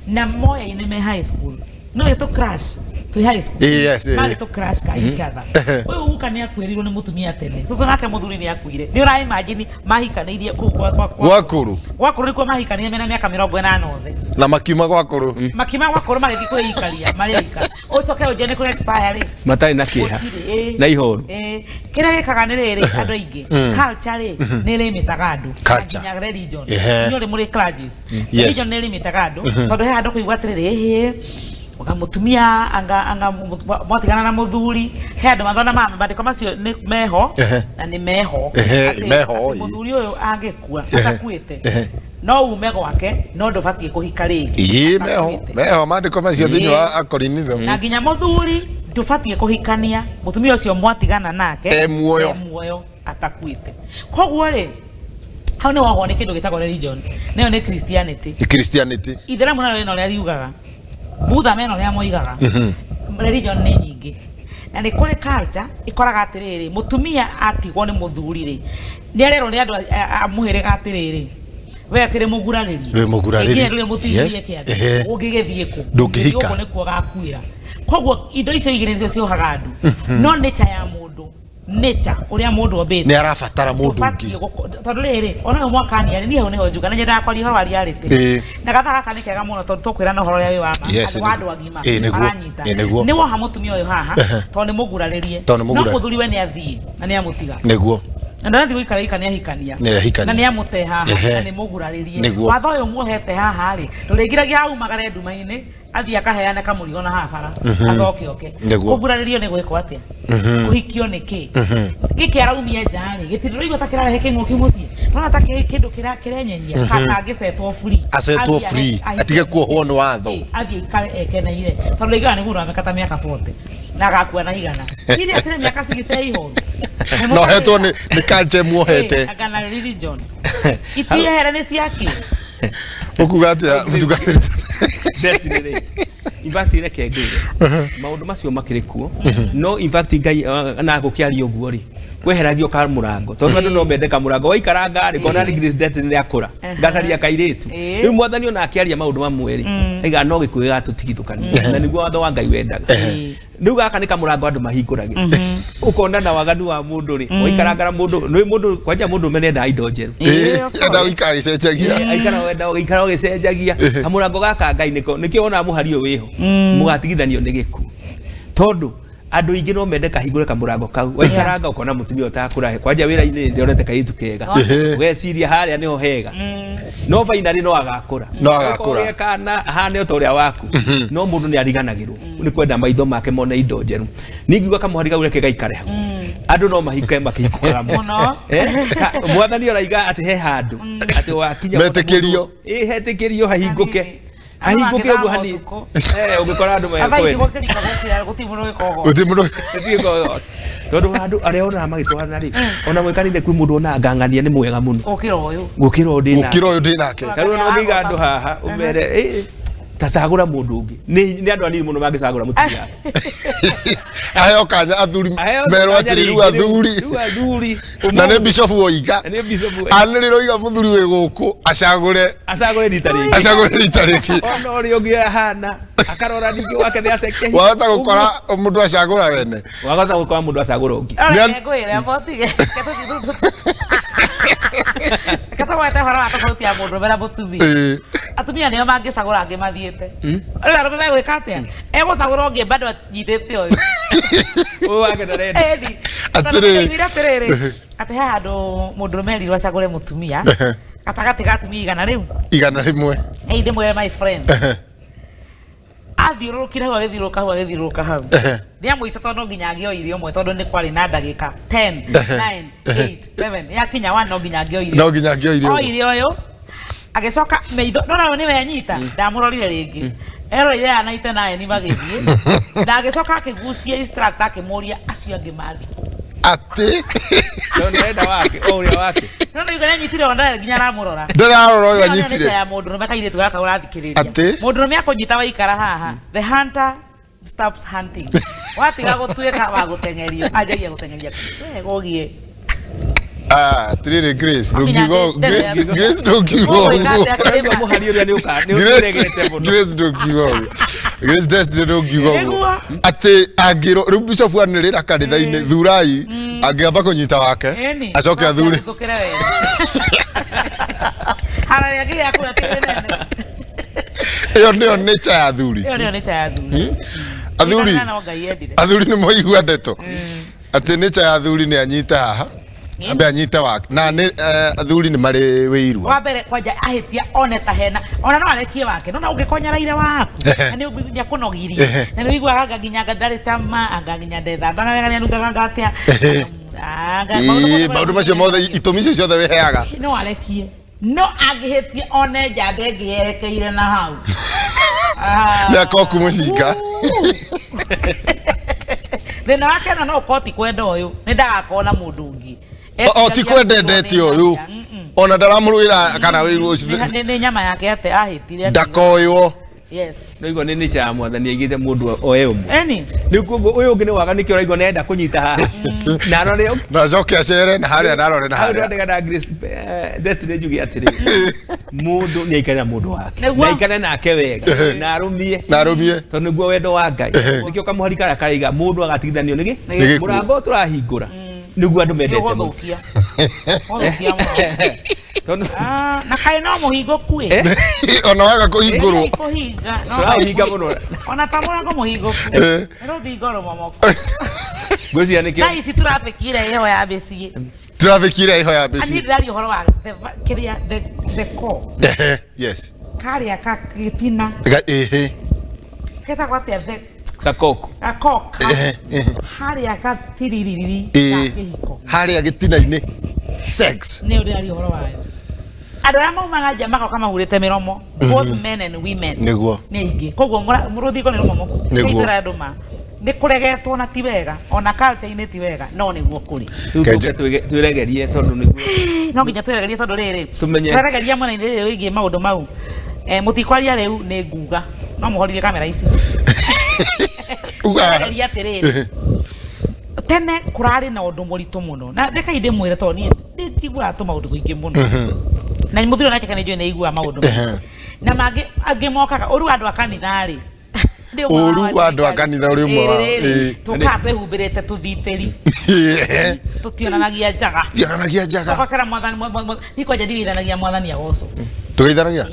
na moyaine me high school. No ĩtũ crash twĩ high school. Yes, Marĩ tũ crash ka each other. Ũyũ guka nĩ akuĩrĩirwo nĩ mũtumia tene. Cũcũ nake mũthuri nĩ akuire. Nĩ ũra imagine mahikanĩirie kũu gwakũrũ. Gwakũrũ nĩkuo mahikanĩire mena mĩaka 80 othe. Na makiuma gwakũrũ. Makiuma gwakũrũ magĩthiĩ kwĩikaria marĩ oika. Ũcoke ũnjĩre nĩ kũrĩ expire rĩ. Matarĩ na kĩeha. Na ihoru. Kĩrĩa gĩkaga nĩ rĩrĩ andũ aingĩ. Culture rĩ nĩ ĩrĩmĩtaga andũ. Nginya religion. Inyuĩ mũrĩ clergies. Religion nĩ ĩrĩmĩtaga andũ tondũ he handũ kũigua atĩrĩrĩ ĩhĩ anga mũtumia anga mwatigana na mũthuri he andũ mathona ma mandĩko macio nĩ meho na nĩ meho meho mũthuri ũyũ angĩkua atakuĩte no ume gwake no ndũbatiĩ kũhika rĩngĩ. Meho meho mandĩko macio thĩinĩ wa Akorinitho. Na nginya mũthuri ndũbatiĩ kũhikania mũtumia ũcio mwatigana nake e muoyo muoyo atakuĩte. Koguo rĩ hau nĩ wohwo nĩ kĩndũ gĩtagwo religion, nayo nĩ Christianity. Christianity Ithĩramu narĩo rĩna ũrĩa riugaga, Budha mena ũrĩa moigaga. Religion nĩ nyingĩ na nĩ kũrĩ culture ĩkoraga atĩrĩrĩ mũtumia atigwo nĩ mũthuri rĩ nĩ arerwo nĩ andũ a mũhĩrĩga atĩrĩrĩ we akĩrĩ mũgurarĩrie, wĩ mũgurarĩrie, ndũrĩ mũtigithie kĩande, ũngĩgĩthiĩ kũ ndũngĩhika, gũkũ nĩkuo gakuĩra. Koguo indo icio igĩrĩ nĩcio ciohaga andũ, no nature ya mũndũ, nature ũrĩa mũndũ ombĩtwo nĩ arabatara mũndũ ũngĩ tondũ rĩrĩ ona ũyũ mwakania rĩ niĩ hau nĩho njuga na nyendaga kwaria ũhoro wa reality na gathaa gaka nĩ kega mũno tondũ tũkwĩrana ũhoro ũrĩa wĩ wa ma andũ wa andũ agima maranyita. Nĩ woha mũtumia ũyũ haha tondũ nĩ mũgurarĩrie, no mũthuri we nĩ athiĩ na nĩ amũtiga nĩguo na ndarathiĩ gũikara ika nĩ ahikania na nĩ amũte haha na nĩ mũgurarĩrie. Watho ũyũ muohete haha rĩ ndũrĩgiragia aumagare nduma-inĩ athiĩ akaheana kamũrigo na haha bara acoke oke. Kũgurarĩrio nĩ gwĩkwo atĩa? Kũhikio nĩ kĩ? Gĩkĩ araumia nja rĩ gĩtirĩrũigua ta kĩrarehe kĩng'ũki mũciĩ, nona ta kĩndũ kĩrenyenyia kana angĩcetwo free, acetwo free atige kuohwo nĩ watho, athiĩ aikare ekeneire tondũ igana nĩ mũndũ wa mĩaka ta mĩaka 40 na agakua na igana serious nĩ mĩaka 60 ihoru no hetwo nĩ culture muohete anga na religion itiehere nĩ ciake. Ũkuga atĩa mũtungatĩri? Destiny rĩ in fact reke ngwĩre maũndũ macio makĩrĩ kuo, no in fact Ngai na gũkĩaria ũguo rĩ kweheragio ka mũrango tondũ andũ no mende kamũrango waikaranga rĩ kona nĩ Grace Destiny nĩakũra ngacaria kairĩtu. Rĩu mwathani ona akĩaria maũndũ mamwe rĩ aiga no gĩkuũ gĩgatũtigithũkania na nĩguo watho wa Ngai wendaga. Rĩu gaka nĩ kamũrango andũ mahingũragĩra ũkona na waganu wa mũndũ rĩ waikaranga na mũndũ nĩ mũndũ kwanja mũndũ ũmwe nĩendaga indo njerũ enda gũikara agĩcenjagia, aikara wenda gũikara ũgĩcenjagia. Kamũrango gaka Ngai nĩko nĩkĩo wonaga mũhari ũyũ wĩho mũgatigithanio nĩ gĩkuũ tondũ andũ aingĩ no mende kahingũre kamũrango kau waikaranga ũkona mũtumia ũtakũrahe kwanja wĩra-inĩ ndĩonete kairĩtu kega ũgeciria harĩa nĩho hega no finally no agakũra, no agakũra kana ahane o ta ũrĩa waku no mũndũ nĩ ariganagĩrwo nĩ kwenda maitho make mone indo njerũ. Ningiuga kamũhari kau reke gaikare hau. Andũ no mahike makĩhikũkaga Mũno. Mwathani oraiga atĩ he handũ atĩ wakinya Metĩkĩrio. Ĩ hetĩkĩrio hahingũke. Hanini. Hahingũke Andũ ũguo hanini. mangĩthama Ũngĩkora andũ Thaa ici mekwenda. gũkĩrika gũkĩra gũtirĩ mũndũ wĩka ũguo. Gũtirĩ mũndũ Gũtirĩ ũguo. Tondũ handũ arĩa onaga magĩtwarana rĩ, ona mwĩ kanitha kwĩ mũndũ onaga ngang'ania nĩ mwega mũno Gũkĩra ũyũ. gũkĩra ũyũ ndĩ nake. gũkĩra ũyũ ndĩ nake. Ta rĩu ona ũngĩiga andũ haha ũmere ta cagũra mũndũ ũngĩ. Nĩ andũ anini mũno mangĩcagũra mũtumia wake. Aheo kanya athuri Aheo merwo kanya atĩrĩ rĩu rĩngĩ, athuri rĩu athuri na nĩ bishop woiga Na nĩ bishop anĩrĩra oiga mũthuri wĩ gũkũ acagũre acagũre rita rĩngĩ. Acagũre rita rĩngĩ. Ona ũrĩa ũngĩ ahana akarora ningĩ wake nĩ aceke. Wahota gũkora mũndũ acagũra wene. Wahota gũkora mũndũ acagũra ũngĩ. Reke ngwĩre motige. Reke tũgwete ũhoro wa tofauti ya mũndũrũme na mũtumia. Atumia nĩo mangĩcagũra angĩ mathiĩte. Rĩu arũme megwĩka atĩa? Egũcagũra ũngĩ bado anyitĩte ũyũ. Ũyũ wake ndarenda. Ĩni. Atĩrĩ. Tondũ atĩrĩrĩ, atĩ he handũ mũndũrũme erirwo acagũre mũtumia gatagatĩ ga atumia 100 rĩu. 100. Ĩĩ ndĩmwĩre my friend. Athiũrũrũkire hau agĩthiũrũrũka hau agĩthiũrũrũka hau. Rĩa mũico tondũ no nginya angĩoire ũmwe tondũ nĩ kwarĩ na ndagĩka 10, 9, 8, 7 yakinya 1 no nginya angĩoire. No nginya angĩoire ũmwe. Oire ũyũ agĩcoka maitho no nayo nĩwe anyita ndamũrorire rĩngĩ. Eroire ya naite naye ni magĩthiĩ. Na agĩcoka akĩgucia instructor akĩmũria acio angĩ mathiĩ. Atĩ Tondũ nĩarenda wake, o ũrĩa wake. No nĩ anyitire ona nginya aramũrora. Ndararora ũyũ Ĩyo nĩyo anyitire. nature ya mũndũrũme kairĩtu gaka ũrathikĩrĩria. Atĩ? Mũndũrũme akũnyita waikara haha. The hunter stops hunting. Watiga gũtuĩka wa gũteng'erio, anjagia gũteng'eria. Wega ũgie. Atĩrĩrĩ Grace, ndũngiuga Grace, Grace ndũngiuga Ũgwĩka ũguo. atĩa Ũraigua kĩrĩma? mũhari ũrĩa nĩ nĩ Grace, ũregete mũno. Grace ndũngiuga ũguo. Grace Destiny ndũngiuga ũguo. Nĩguo. Atĩ angĩrwo rĩu bishop anĩrĩra kanitha-inĩ thurai angĩamba kũnyita wake Ĩni. acoke athure. Athũkĩre wega. Harĩa ĩngĩ yaku ĩkĩrĩ nene. Ĩyo nĩyo nature ya athuri. Ĩyo nĩyo nature ya athuri. Athuri. Nĩ no Ngai endire. Athuri nĩ moigua ndeto. Atĩ nature ya athuri nĩ anyite haha. Ambe anyite wake. Na nĩ athuri nĩ marĩ wĩirua. Wa mbere kwanja ahĩtia one ta hena ona no arekie wake no na ũngĩkonyera waku na nĩ nĩakũnogirie na nĩ ũiguaga anga nginya anga ndarĩ cama anga nginya ndethambaga wega nĩanungaga anga atĩa. Maũndũ macio mothe itũmi icio ciothe wĩheaga. No arekie no angĩhĩtia one njamba ĩngĩ yerekeire na hau. Nĩ akoku mũcinga. Thĩna wake no ũkorwo ti kwenda ũyũ nĩ ndagakorwo na mũndũ ũngĩ. O ti kwenda endete ũyũ. Ona ndaramũrũĩra kana wĩiru ũcio. Nĩ nyama yake ate ahĩtire. Ndakoywo. Yes. Nĩũigua nĩ nature ya mwathani aigĩte mũndũ oe ũmwe. Eni. Rĩu koguo ũyũ ũngĩ nĩ waga nĩkĩo ũraigua nĩarenda kũnyita haha. Na arore ũngĩ. Na acoke acere na harĩa na arore na Hau harĩa. ndĩrandĩka na Grace Destiny njuge atĩrĩrĩ mũndũ nĩ aikare na mũndũ wake. Nĩguo. Na aikare nake wega na arũmie. Na arũmie. Tondũ nĩguo wendo wa Ngai. Nĩkĩo kamũhari karĩa karaiga mũndũ agatigithanio nĩ Nĩ gĩkuũ. Mũrango tũrahingũra. Nĩguo andũ mendete mũno. Nĩũgũthũkia. Ũgũthũkia mũno. Tondũ Na kaĩ no mũhingũku ĩ. Ona waga kũhingũrwo. Kũhinga. Tũraũhinga mũno. Ona ta mũrango mũhingũku. Nĩ rũthingo rũmomoku. Ngwĩciria nĩkĩo. Thaa ici traffic ĩrĩa ĩho ya mĩciĩ. Traffic ĩrĩa ĩho ya Niĩ mĩciĩ. ndĩraria ũhoro wa kĩrĩa the core. Yes. Karĩa ka gĩtina. Getagwo atĩa the Gakoko. Gakok. Harĩa gatiririri ga kĩhiko. Harĩa gĩtina-inĩ. Sex. Nĩ ndĩraria ũhoro wayo. Andũ arĩa maumaga nja magoka mahurĩte mĩromo both men and women. Nĩguo. Nĩ aingĩ. Koguo rũthingo nĩ rũmomoku. Nĩguo. Kĩitĩra andũ ma. Nĩ kũregetwo na ti wega ona culture-inĩ ti wega no nĩguo kũrĩ. Rĩu tũke twĩregerie tondũ nĩguo. No nginya twĩregerie tondũ rĩrĩ. Tũmenye. Tweregeria mwena-inĩ rĩrĩ wĩgiĩ maũndũ mau. Mũtikwaria rĩu nĩ nguga. No mũhorire kamera ici. Tweregeria atĩrĩrĩ. Tene kũrarĩ na ũndũ mũritũ mũno. Na reke ndĩmwĩre tondũ niĩ ndiguaga tũmaũndũ tũingĩ mũno. Na mũthuri onake kana njũĩ nĩ aiguaga maũndũ. Na mangĩ angĩ mokaga ũru andũ a kanitha rĩ. Ũru wa andũ a kanitha ũrĩ ũmwe wao. Tũkaga twĩhumbĩrĩte tũthitĩri. Tũtionanagia njaga. Tionanagia njaga. Tũgakera mwathani niĩ kwanja ndigeithanagia mwathani agocwo. Ndũgeithanagia?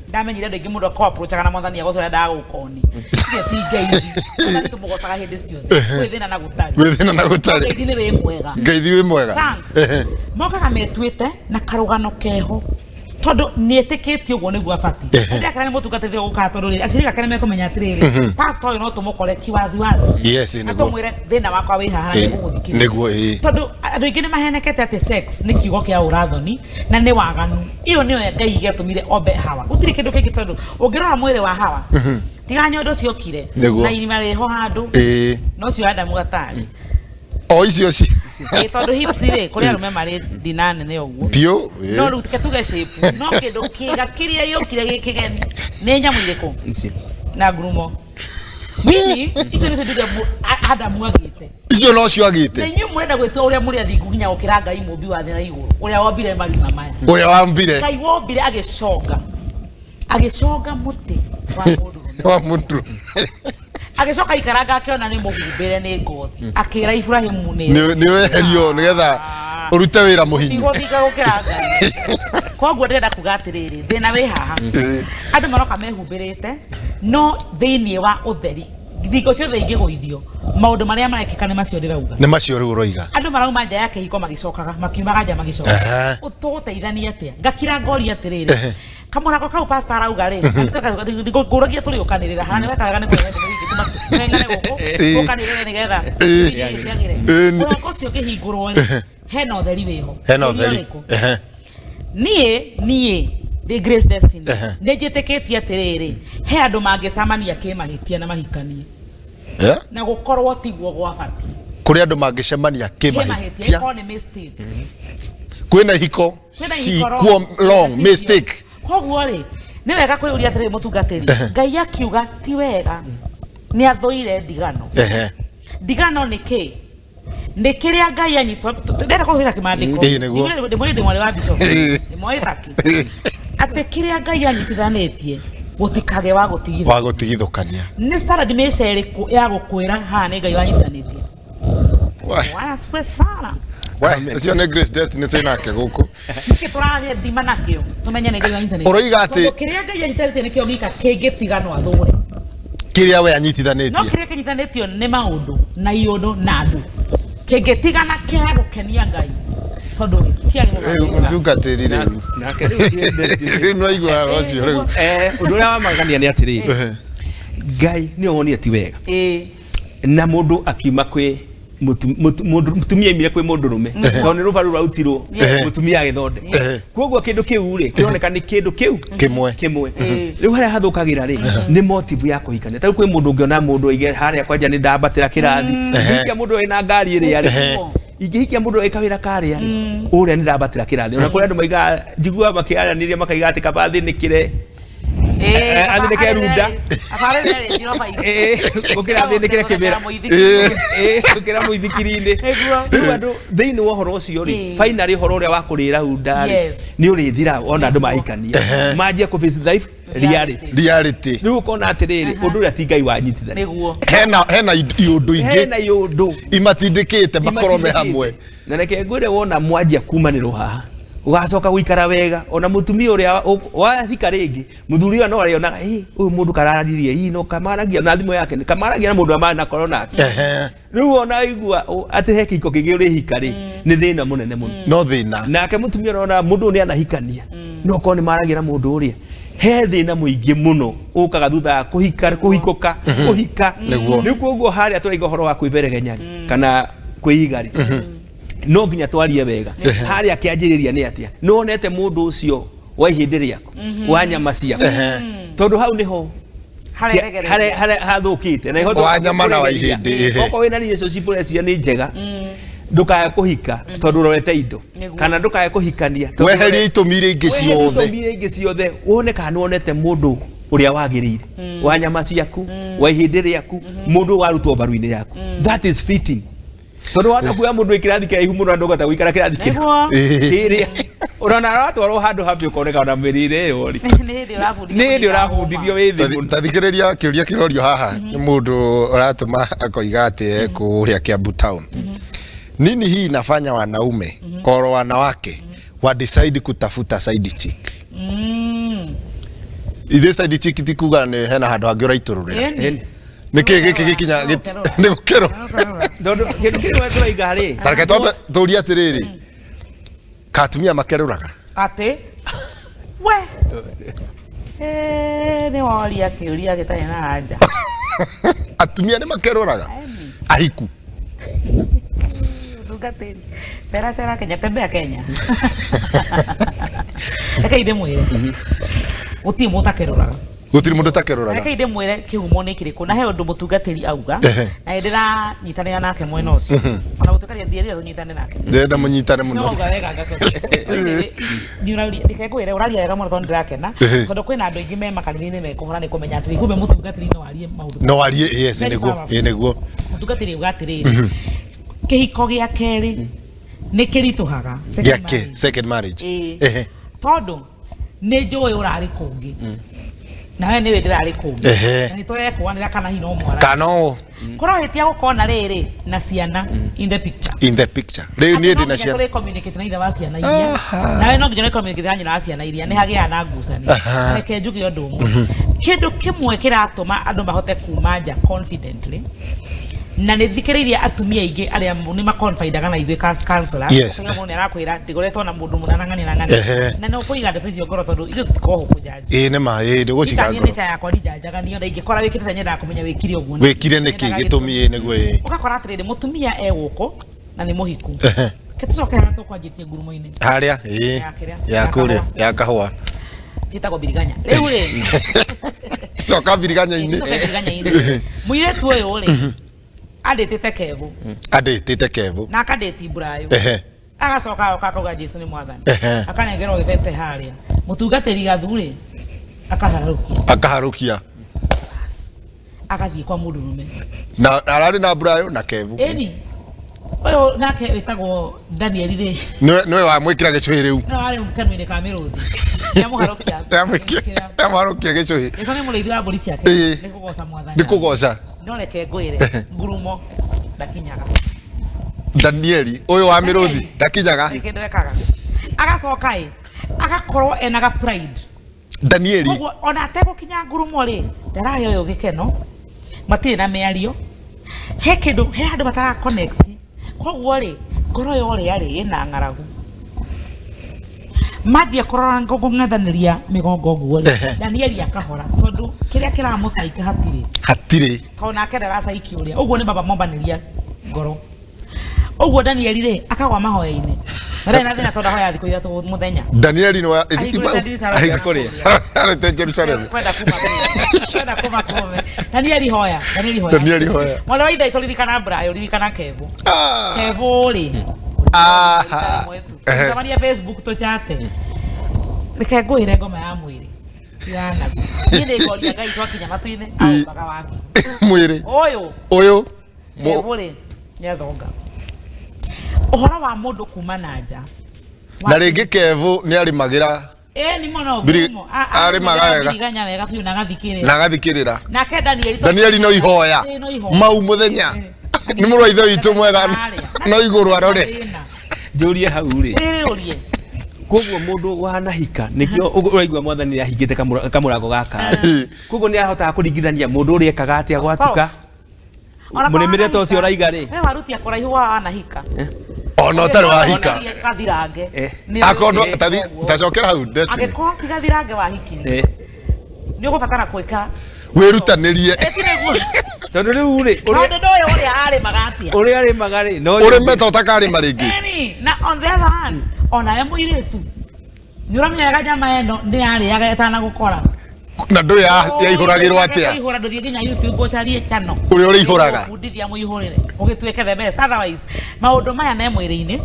Ndamenyire andũ aingĩ mũndũ akorwo approachaga na mwathani agocwo rĩrĩa ndagũkoni. Ithe ti ngeithi. Mwathani tũmũgocaga hĩndĩ ciothe. Gwĩ thĩna na gũtarĩ. Gwĩ thĩna na gũtarĩ. Ngeithi nĩ wĩ mwega. Ngeithi wĩ mwega. Thanks. Mokaga metuĩte na karũgano keho. Tondu nĩetĩkĩtie ũguo nĩguo abatiĩ. Ndĩrakena nĩ mũtungatĩri ũgũkaga tondũ rĩrĩ aciari ake nĩmekũmenya atĩrĩrĩ, pastor ũyũ no tũmũkore kiwaziwazi. Yes, Na nĩguo. tũmwĩre thĩna wakwa wĩ haha na nĩgũgũthikĩrĩria. Nĩguo, ĩĩ. Tondũ andũ aingĩ nĩmahenekete atĩ sex nĩ kiugo kĩa ũrathoni na nĩ waganu. Ĩyo nĩyo Ngai gĩatũmire ombe Hawa. Gũtirĩ kĩndũ kĩngĩ tondũ ũngĩrora mwĩrĩ wa Hawa, tiga nyondo ciokire Nĩguo. na irima rĩho handũ na ũcio Adamu atarĩ. O icio ci Ĩĩ, tondũ hips rĩ, kũrĩ arũme marĩ ndina nene ũguo. Biũ, ĩĩ. No rĩu reke tuge shape, no kĩndũ kĩga kĩrĩa gĩokire gĩ kĩgeni nĩ nyamũ irĩkũ? Ici. Na ngurumo. Mini, icio nĩcio nduge Adamu agĩte. Icio nocio agĩte. Na inyuĩ mũrenda gwĩtua ũrĩa mũrĩ athingu nginya gũkĩra Ngai mũmbi wa thĩ na igũrũ, ũrĩa wombire marima maya. Ũrĩa wambire. Ngai wombire agĩconga. Agĩconga mũtĩ wa mũndũrũme. Wa mũndũrũme. Agĩcoka aikaranga akĩona nĩ mũhumbĩre nĩ ngothi. Akĩra Ibrahimu nĩ Nĩ weherio nĩgetha ũrute wĩra mũhinyu. Ndigũthinga gũkĩra Ngai. Koguo ndĩrenda kuga atĩrĩrĩ, thĩna wĩ haha. Andũ maroka mehumbĩrĩte, no thĩinĩ wa ũtheri, thingo ciothe ingĩgũithio, maũndũ marĩa marekĩka nĩ macio ndĩrauga. Nĩ macio rĩu ũroiga. Andũ marauma nja ya kĩhiko magĩcokaga, makiumaga nja magĩcokaga. Tũgũteithania atĩa? Ngakira ngoria atĩrĩrĩ, kamũrango kau pastor arauga rĩ, ngũragia tũrĩũkanĩrĩra haha, nĩ weka wega nĩ kũrehe ndũmĩrĩri ingĩ tũmeng'ane gũkũ, tũkanĩrĩre nĩgetha ciagĩre. Mũrango ũcio ũkĩhingũrwo rĩ, hena ũtheri wĩho. Hena Ũtheri ũtheri. ũrĩkũ? Niĩ ndĩ Grace Destiny. Nĩ njĩtĩkĩtie atĩrĩrĩ, he andũ mangĩcemania kĩmahĩtia na mahikanie. Na gũkorwo tiguo gwabatiĩ. Kũrĩ andũ mangĩcemania Kĩmahĩtia, kĩmahĩtia. ĩkorwo nĩ mistake. Kwĩna ihiko Kwĩna ihiko cikuo long mistake. Koguo rĩ, nĩ wega kwĩyũria atĩrĩrĩ mũtungatĩri, Ngai akiuga ti wega, nĩ athũire ndigano. Ndigano nĩ kĩ? Nĩ kĩrĩa Ngai anyitwo, ndĩrenda kũhũthĩra kĩmandĩko. Ĩĩ, nĩguo. Ndĩmwĩre ndĩ mwarĩ wa bishop. Ndĩmwoĩ taki. Atĩ kĩrĩa Ngai anyitithanĩtie, gũtikage wa gũtigithũkania. Wa gũtigithũkania. Nĩ standard mĩca ĩrĩkũ ya gũkwĩra haha nĩ Ngai wanyitithanĩtie? Bwana asifiwe sana. We, ũcio nĩ Grace Destiny twĩ nake gũkũ. Nĩkĩ tũragĩthima nakĩo? Tũmenye nĩ Ngai wanyitithanĩtie. Ũroiga atĩ Tondũ kĩrĩa Ngai anyitithanĩtie nĩkĩo gika kĩngĩtiganwo athũre. Kĩrĩa we anyitithanĩtie. No kĩrĩa kĩnyitithanĩtio nĩ maũndũ na iũndũ na andũ. Kĩngĩtigana kĩage gũkenia Ngai. Tondũ kĩarĩ mũbango. Mũtungatĩri rĩu. Nake rĩu Grace Destiny. Rĩu nĩ waigua ũhoro ũcio rĩu. Ũndũ ũrĩa wamagania nĩ atĩrĩrĩ, Ngai nĩ wonire ti wega. Na mũndũ akiuma kwĩ mũtumia aimire kwĩ mũndũrũme. Tondũ nĩ rũbaru rwarutirwo, mũtumia agĩthondeka. Koguo kĩndũ kĩu rĩ, kĩroneka nĩ kĩndũ kĩu Kĩmwe. kĩmwe. Rĩu harĩa hathũkagĩra rĩ, nĩ motive ya kũhikania. Ta rĩu kwĩ mũndũ ũngĩona mũndũ oige harĩa kwanja nĩ ndambatĩra kĩrathi. Ingĩhikia mũndũ wĩna ngari ĩrĩa rĩ, ingĩhikia mũndũ wĩ kawĩra karĩa rĩ, ũrĩa nĩ ndambatĩra kĩrathi. Ona kũrĩ andũ maigaga, njiguaga makĩaranĩria makaiga atĩ kaba athĩnĩkĩre. Athĩnĩke runda. Gũkĩra athĩnĩkĩre kĩmĩra. Gũkĩra mũithikiri-inĩ. Rĩu andũ thĩinĩ wa ũhoro ũcio rĩ, finally ũhoro ũrĩa wa kũrĩra runda rĩ, nĩ ũrĩthira ona andũ mahikania. Manjie kũ face life reality. Reality. Rĩu ũkona atĩrĩrĩ, ũndũ ũrĩa ti Ngai wanyitithania. Nĩguo. Hena iũndũ ingĩ. Hena iũndũ. Imatindĩkĩte makorwo me hamwe. Na reke ngwĩre wona mwanjia kumanĩrwo haha, ũgacoka gũikara wega. Ona mũtumia ũrĩa wahika rĩngĩ, mũthuri ũyũ no arĩonaga, ũyũ mũndũ kararirie, no kamaragia na thimũ yake, kamaragia na mũndũ ũrĩa marĩ na korona nake. Rĩu ona igua atĩ he kĩhiko kĩngĩ ũrĩhika rĩ, nĩ thĩna mũnene mũno. No thĩna. Nake mũtumia ũrona mũndũ ũyũ nĩ anahikania, no korwo nĩ maragia na mũndũ ũrĩa. He thĩna mũingĩ mũno ũkaga thutha wa kũhika, kũhikũka, kũhika. Nĩguo. Rĩu koguo harĩa tũraiga ũhoro wa kwĩberegenya rĩ, kana kwĩiga rĩ, no nginya twarie wega. Harĩa kĩanjĩrĩria nĩ atĩa? Nĩ wonete mũndũ ũcio wa ihĩndĩ rĩaku, wa nyama ciaku. Tondũ hau nĩho hathũkĩte. Na ihoto Wa nyama na wa kũregeria. ihĩndĩ, Okorwo wĩna relationship ũreciria nĩ njega, ndũkae kũhika tondũ ũrorete indo. Kana ndũkae kũhikania tondũ Weherie itũmi iria ingĩ Weherie ciothe. itũmi iria ingĩ ciothe, wone kana nĩ wonete mũndũ ũrĩa wagĩrĩire, wa nyama ciaku, wa ihĩndĩ rĩaku, mũndũ warutwo mbaru-inĩ yaku. That is fitting. Tondũ wata kuoya mũndũ wĩ kĩrathi kĩraihu mũno na ndũngĩhota gũikara kĩrathi kĩraihu. Kĩrĩa. Ũrona aratwarwo handũ habi ũkoneka ona mĩrĩre ĩyo rĩ. Nĩ hĩndĩ ũrabundithio. Nĩ hĩndĩ ũrabundithio wĩ thĩ mũno. Ta thikĩrĩria kĩũria kĩrorio haha nĩ mũndũ ũratũma akoiga atĩ e kũrĩa Kiambu town. Nini hii inafanya wanaume oro wanawake wa decide kutafuta side chick? Ithe side chick ti kuga nĩ hena handũ hangĩ ũraitũrũrĩra. Nĩ kĩ gĩkĩ gĩkinya nĩ gũkerwo. Tondũ kĩndũ kĩrĩa tũraiga rĩ. Ta reke twambe tũrie atĩrĩrĩ. Ka atumia makerũraga? Atĩ? We nĩ woria kĩũria gĩtarĩ na anja. Atumia nĩ makerũraga ahiku. Mũtungatĩri, cera cera Kenya, tembea Kenya. Reke ndĩmwĩre, gũtirĩ mũndũ ũtakerũraga. Gũtirĩ mũndũ ũtakerũraga. Reke ndĩmwĩre kĩhumo nĩ kĩrĩkũ, na he ũndũ mũtungatĩri auga, na nĩ ndĩranyitanĩra nake mwena ũcio. Ona gũtuĩka ndiendire tũnyitane nake. Ndĩrenda mũnyitane mũno. No auga wega ngakena. Nĩ ũraria, reke ngwĩre ũraria wega mũno tondũ nĩndĩrakena. Tondũ kwĩna andũ aingĩ me makanitha-inĩ mekũhũra nĩ kũmenya atĩrĩ, kumbe mũtungatĩri no arie maũndũ. No arie, yes, nĩguo, nĩguo. Mũtungatĩri auga atĩrĩrĩ, kĩhiko gĩa kerĩ nĩ kĩritũhaga. Second marriage. Tondũ nĩ njũĩ ũrarĩ kũngĩ. Na we nĩwe ndĩrarĩ kũngĩ. Na nĩ tũrekũanĩra kana hihi no mwara. Kana o. Kũrohĩtia gũkona rĩrĩ na ciana in the picture. In the picture. Rĩu niĩ ndĩ na ciana. Tũrĩ communicate na ithe wa ciana iria. Na we no nginya communicate na nyina wa ciana iria. Nĩ hagĩaga na ngucanio. Reke njuge ũndũ ũmwe. Kĩndũ kĩmwe kĩratũma andũ mahote kuma nja confidently. Na nĩ thikĩrĩirie atumia aingĩ arĩa nĩ maconfidaga na ithuĩ counselors. Yes. Mũndũ nĩ arakwĩra ndigoretwo na mũndũ mũna na ng'ania na ng'ania. Na no kũiga ndeto icio ngoro tondũ ithuĩ tũtikoragwo kũnjanji. Ĩĩ nĩ ma, ĩĩ ndũgũciga ngoro. Niĩ yakwa ndinjanjaga niĩ ona ingĩkora wĩkĩte nyendaga kũmenya wĩkire ũguo. Wĩkire nĩkĩ gĩtũmi ĩĩ nĩguo ĩĩ. Ũgakora atĩrĩrĩ mũtumia e gũkũ na nĩ mũhiku. Ke tũcoke harĩa tũkwanjĩtie ngurumo-inĩ. Harĩa ĩĩ. Ya kũrĩa ya kahũa. Ciĩtagwo biriganya. Rĩu rĩ. Coka biriganya-inĩ. Biriganya-inĩ. Mũirĩtu ũyũ rĩ andĩtĩte Kevu. Andĩtĩte Kevu. Na akandĩti Burayo. Agacoka agoka akauga Jesu nĩ mwathani. Akanengerwo gĩbete harĩa. Mũtungatĩri Gathu rĩ akaharũkia. Akaharũkia. Agathiĩ kwa mũndũrũme. Na ararĩ na Burayo na Kevu. Ĩni. Ũyũ nake wĩtagwo Daniel rĩ. Nĩwe wamwĩkĩra gĩcũhĩ rĩu. No arĩ kanua-inĩ ka mĩrũthi. Nĩamũharũkia. Nĩamũharũkia gĩcũhĩ. Jesu nĩ mũrĩithi wa mbũri ciake. Nĩ kũgoca mwathani. Nĩ kũgoca. No reke ngwĩre ngurumo ndakinyaga. Danieli ũyũ wa mĩrũthi ndakinyaga. Kĩndũ ekaga. Agacoka ĩ agakorwo ena ga pride. Danieli. Koguo ona ategũkinya ngurumo rĩ ndarahe ũyũ gĩkeno. Matirĩ na mĩario. He kĩndũ he handũ matara connect. Koguo rĩ ngoro ya ũrĩa rĩ ĩna ng'aragu. Manjia kũrora kũng'ethanĩria mĩgongo ũguo rĩ Danieli akahora tondũ kĩrĩa kĩramũcaika hatirĩ. Hatirĩ. Tondũ nake ndaracaiki ũrĩa. Ũguo nĩ baba mombanĩria ngoro. Ũguo Danieli rĩ akagwa mahoya-inĩ. Ndarĩ na thĩna tondũ ahoya thikũ ithatũ mũthenya. Danieli nĩ ahingũrĩte arĩte Jerusalem. Kwenda kuma kwenda kuma kũme. Danieli hoya, Danieli hoya. Danieli hoya. Mwana wa ithe tũririkana Brayo, ririkana Kevu. Kevu rĩ. Tũcemania Facebook tũchate. Reke ngwĩre ngoma ya mwĩrĩ. Ya naguo. Niĩ nĩ ngoria Ngai twakinya matu-inĩ aũmbaga wake. Mwĩrĩ. Ũyũ. Ũyũ. Kevu rĩ nĩathonga. Ũhoro wa mũndũ kuma na nja. Na rĩngĩ Kevu nĩ arĩmagĩra. Ĩĩ nĩ mũno ngurumo. Arĩmaga wega. Biriganya wega biũ na agathikĩrĩra. Na agathikĩrĩra. Nake Danieli Danieli no ihoya. Mau mũthenya. Nĩ mũrũ wa ithe witũ mwega no igũrũ arore. Njũrie hau rĩ. Ũrie. Koguo mũndũ wanahika nĩkĩo ũraigua mwathani nĩahingĩte kamũrango gaka. Koguo nĩahotaga kũringithania mũndũ ũrĩa ekaga atĩa gwatuka. Mũrĩmĩre ta ũcio ũraiga rĩ. We warutia kũraihu wa wanahika. Ona ũtarĩ wahika. Gathirange. Akorwo tacokera hau Destiny. Angĩkorwo ti gathirange wahikirie. Nĩ ũgũbatara gwĩka. Wĩrutanĩrie. Tondũ rĩu rĩ tondũ ndũĩ ũrĩa arĩmaga atĩa. Ũrĩa arĩmaga rĩ no ũrĩme ta ũtakarĩma rĩngĩ. Na on the other hand onawe mũirĩtu nĩ ũramenya wega nyama ĩno nĩ yarĩaga ĩtanagũkora. Na ndũĩ yaihũragĩrwo atĩa. Ihũra ndũthiĩ nginya YouTube ũcarie channel. Ũrĩa ũrĩihũraga. Bundithia mũihũrĩre ũgĩtuĩke the best. Otherwise maũndũ maya me mwĩrĩ-inĩ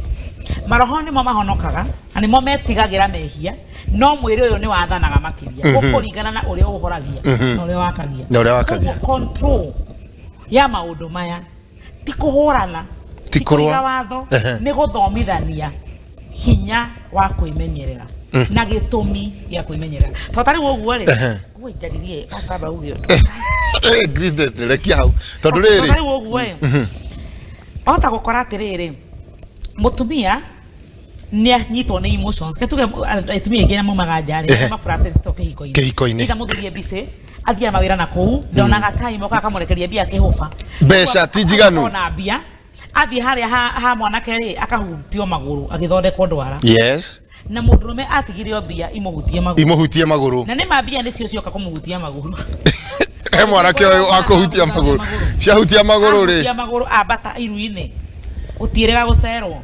maroho nĩmo mahonokaga na nĩmo metigagĩra mehia no mwĩrĩ ũyũ nĩ wathanaga makĩria ũkũringana na ũrĩa ũhoragia na ũrĩa wakagia. Na ũrĩa wakagia. Control ya maũndũ maya ti kũhũrana ti kũrũa watho nĩ gũthomithania hinya wa kwĩmenyerera na gĩtũmi gĩa kwĩmenyerera. Tondũ ta rĩu ũguo rĩ ngũĩ njaririe Pastor Bauge ũndũ. Grace rekia hau tondũ rĩrĩ ta rĩu ũguo ĩ wahota gũkora atĩrĩrĩ mũtumia nĩ anyitwo nĩ emotions. Ke tuge atumia aingĩ arĩa maumaga nja rĩ ma frustrated to kĩhiko-inĩ. Kĩhiko-inĩ. Either mũthuri e busy athiaga mawĩra na kũu ndonaga time okaga akamũrekeria mbia akĩhũba. Mbeca ti njiganu. Ona mbia athiĩ harĩa ha mwanake rĩ akahutio magũrũ agĩthondekwo ndwara. Yes. Na mũndũrũme atigire o mbia imũhutie magũrũ. Imũhutie magũrũ. Na nĩ ma mbia nĩcio cioka kũmũhutia magũrũ. He mwanake ũyũ akũhutia magũrũ. Ciahutia magũrũ rĩ. Ahutia magũrũ ambata iru-inĩ. Ũtiĩrĩga gũcerwo.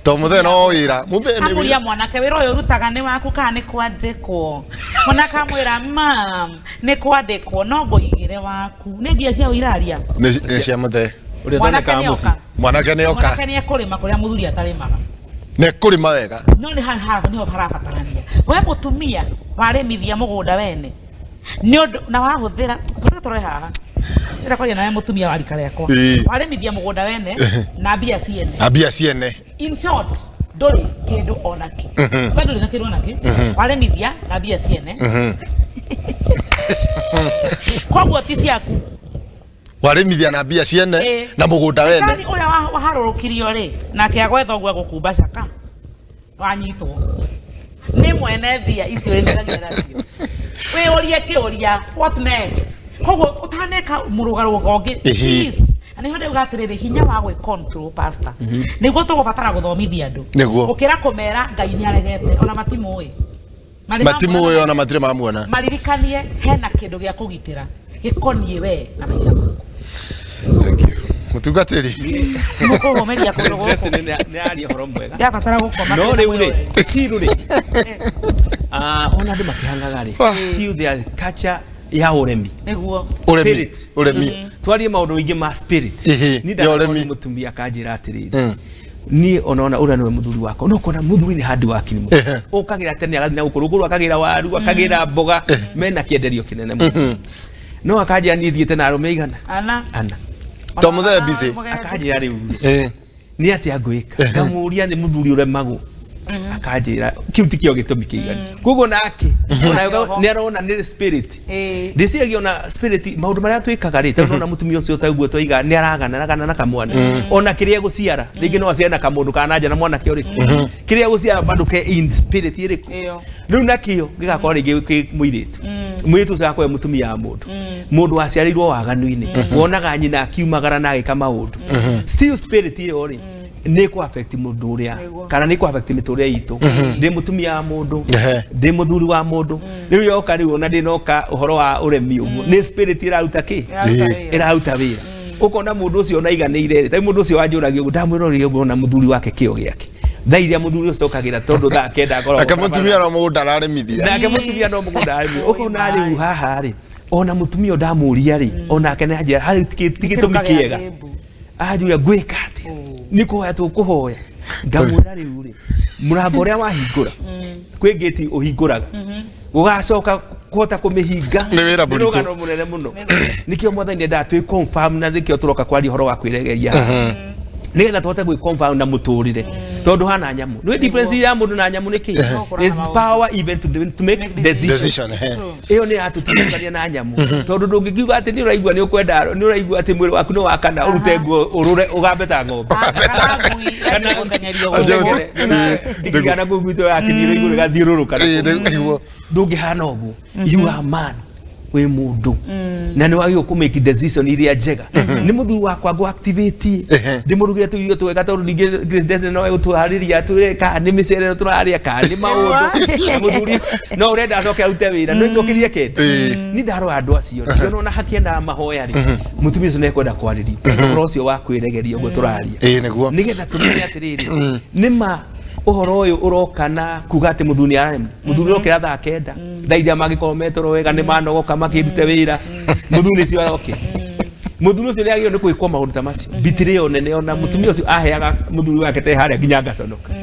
To mũthee no wĩra. Mũthee nĩ Amũria mwanake wĩra ũyũ ũrutaga nĩ waku kana nĩ kwandĩkwo. Mwanake amwĩra mam nĩ kwandĩkwo no ngũigĩre waku. Nĩ mbia cia iraria. Nĩ cia mũthee. Ũrĩa Mwanake ũthondekaga nĩ mũciĩ. oka. Mwanake nĩ oka. Mwanake nĩ ekũrĩma kũrĩa mũthuri atarĩmaga. Nĩ kũrĩma wega. No nĩ niho harabatarania. We mũtumia warĩmithia mũgũnda wene. Nĩ ũndũ na wahũthĩra bata tũrore haha. Ndĩrenda kwaria nawe mũtumia wa rika rĩakwa. Warĩmithia mũgũnda wene na mbia ciene. Na mbia ciene. In short, ndũrĩ kĩndũ ona kĩ. We ndũrĩ na kĩndũ ona kĩ. Warĩmithia na mbia ciene. Koguo ti ciaku. Warĩmithia na mbia ciene na mũgũnda wene. Cani ũrĩa waharũrũkirio rĩ, nake agwetha ũguo agũkumba caka. Wanyitwo. Nĩ mwene mbia icio ĩrĩmithagia nacio. Wĩyũrie kĩũria, what next? Koguo ũtaneka mũrũgarũga ũngĩ, please. Na nĩho ndauga atĩrĩrĩ, hinya wa gwĩ control pastor. Nĩguo tũgũbatara gũthomithia andũ. Nĩguo. Gũkĩra kũmera Ngai nĩ aregete, ona matimũĩ. Matimũĩ ona matirĩ mamuona. Maririkanie hena kĩndũ gĩa kũgitĩra gĩkoniĩ we na maica maku. Thank you. Mũtungatĩri. Mũkũhũmĩria kũndũ gũkũ. Nĩ aria ũhoro mwega. Ndabatara gũkoma. No rĩu rĩ, still rĩ. Ona andũ makĩhangaga rĩ, still there culture ya ũremi. Nĩguo. Ũremi. Ũremi. Twarie maũndũ maingĩ ma spirit. Ni ndakorwo mũtumia akanjĩra atĩrĩrĩ. Niĩ onaona ũrĩa nĩwe mũthuri wakwa no kona mũthuri nĩ hard working mũno. Ũkagĩra tene agathiĩ na gũkũ rũgũrũ akagĩra waru akagĩra mboga mena kĩenderio kĩnene mũno. No akanjĩra niĩ thiĩte na arũme igana. Ana. Ana. To mũthee busy. Akanjĩra rĩu. Nĩ atĩa ngwĩka? Ngamũria nĩ mũthuri ũremagwo. Akanjĩra kĩu ti kĩo gĩtũmi kĩiganu. Koguo nake ona nĩ arona nĩ spirit. Ndĩciragia ona spirit maũndũ marĩa twĩkaga rĩ, tondũ ona mũtumia ũcio ta ũguo twaiga nĩ aragana aragana na kamwana. Ona kĩrĩa egũciara rĩngĩ no aciare na kamũndũ kana na nja na mwanake ũrĩkũ. Kĩrĩa egũciara bado ke in spirit ĩrĩkũ. Rĩu nakĩo gĩgakorwo rĩngĩ kĩ mũirĩtu. Mũirĩtu ũcio agakorwo mũtumia wa mũndũ. Mũndũ waciarĩirwo waganu-inĩ. Wonaga nyina akiumagara na agĩka maũndũ. Still spirit ĩyo rĩ, nĩ kũ affect mũndũ ũrĩa kana nĩ kũ affect mĩtũrĩre itũ. Ndĩ mũtumia wa mũndũ, ndĩ mũthuri wa mũndũ. Rĩu yoka rĩu ona ndĩnoka ũhoro wa ũremi ũguo. Nĩ spirit ĩraruta kĩ? Ĩraruta wĩra. Ũkona mũndũ ũcio ona aiganĩire rĩ, ta mũndũ ũcio wanjũragia ũguo ndamwĩrorire ũguo ona mũthuri wake kĩo gĩake. Thaa iria mũthuri ũcio okagĩra tondũ thaa kenda akoragwo Nake mũtumia no mũgũnda ararĩmithia. Nake mũtumia no mũgũnda ararĩmithia. Ũkona rĩu haha rĩ, ona mũtumia ndamũria rĩ, onake nĩ anjĩra harĩ ti gĩtũmi kĩega. Anjũria ngwĩka atĩa? Nĩ kũhoya tũkũhoya. Ngamwĩra rĩu rĩ, mũrango ũrĩa wahingũra, kwĩ ngĩti ũhingũraga. Ũgacoka kũhota kũmĩhinga. Nĩ wĩra mũritũ. Nĩ rũgano mũnene mũno. Nĩkĩo mwathani endaga twĩ confirm na nĩkĩo tũroka kwaria ũhoro wa kwĩregeria. Nĩgetha tũhote gwĩ confirm na mũtũrĩre. Tondũ hana nyamũ. Nĩ difference ya mũndũ na nyamũ nĩ kĩ? Is power even to make decision. Ĩyo nĩ yatũtigithũkania na nyamũ. Tondũ ndũngĩkiuga atĩ nĩ ũraigua nĩ ũkwenda, nĩ ũraigua atĩ mwĩrĩ waku nĩ wakana ũrute nguo ũrũre ũgambe ta ng'ombe. Kana ndigana kũu gwitũ yakinire igũrũ ĩgathiũrũrũka. Ndũngĩhana ũguo. You are man. Wĩ mũndũ. Na nĩ wagĩrĩirwo kũ make decision iria njega. Nĩ mũthuri wakwa ngũ activate. Ndĩmũrugĩre tũirio twega tondũ ningĩ Grace Destiny no egũtũharĩria atwĩre kana nĩ mĩcere tũrarĩa kana nĩ maũndũ. Na mũthuri no ũrenda acoke arute wĩra no itũkĩrie kenda. Niĩ ndarora andũ acio rĩ, ona hakĩendaga mahoya rĩ, mũtumia ũcio nĩekwenda kwarĩrio ũhoro ũcio wa kwĩregeria ũguo tũraria. Nĩguo. Nĩgetha tũmenye atĩrĩrĩ, nĩ ma ũhoro ũyũ ũroka na kuga atĩ mũthuri nĩ ararema. Mũthuri ũrokĩra thaa kenda. Thaa iria mangĩkorwo metoro wega nĩ manogoka makĩrute wĩra. Mũthuri ũcio arokĩra. Mũthuri ũcio nĩ agĩrĩirwo nĩ gwĩkwo maũndũ ta macio. Betrayal nene ona mũtumia ũcio aheaga mũthuri wake te harĩa nginya ngaconoka.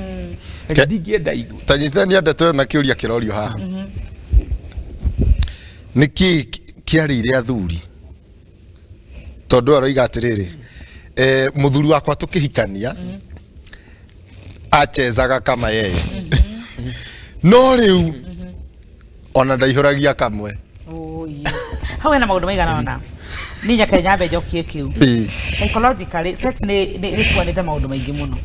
Ndingĩenda igue. Ta nyitithania ndeto ĩyo na kĩũria kĩrorio haha. Nĩ kĩĩ kĩarĩire athuri? Tondũ aroiga atĩrĩrĩ, mũthuri wakwa tũkĩhikania achezaga kama yeye. No rĩu ona ndaihũragia kamwe. Hau hena maũndũ maigana ũna. Niĩ nyake nyambe njokie kĩu. Psychologically sex nĩ ĩkuanĩte maũndũ maingĩ mũno.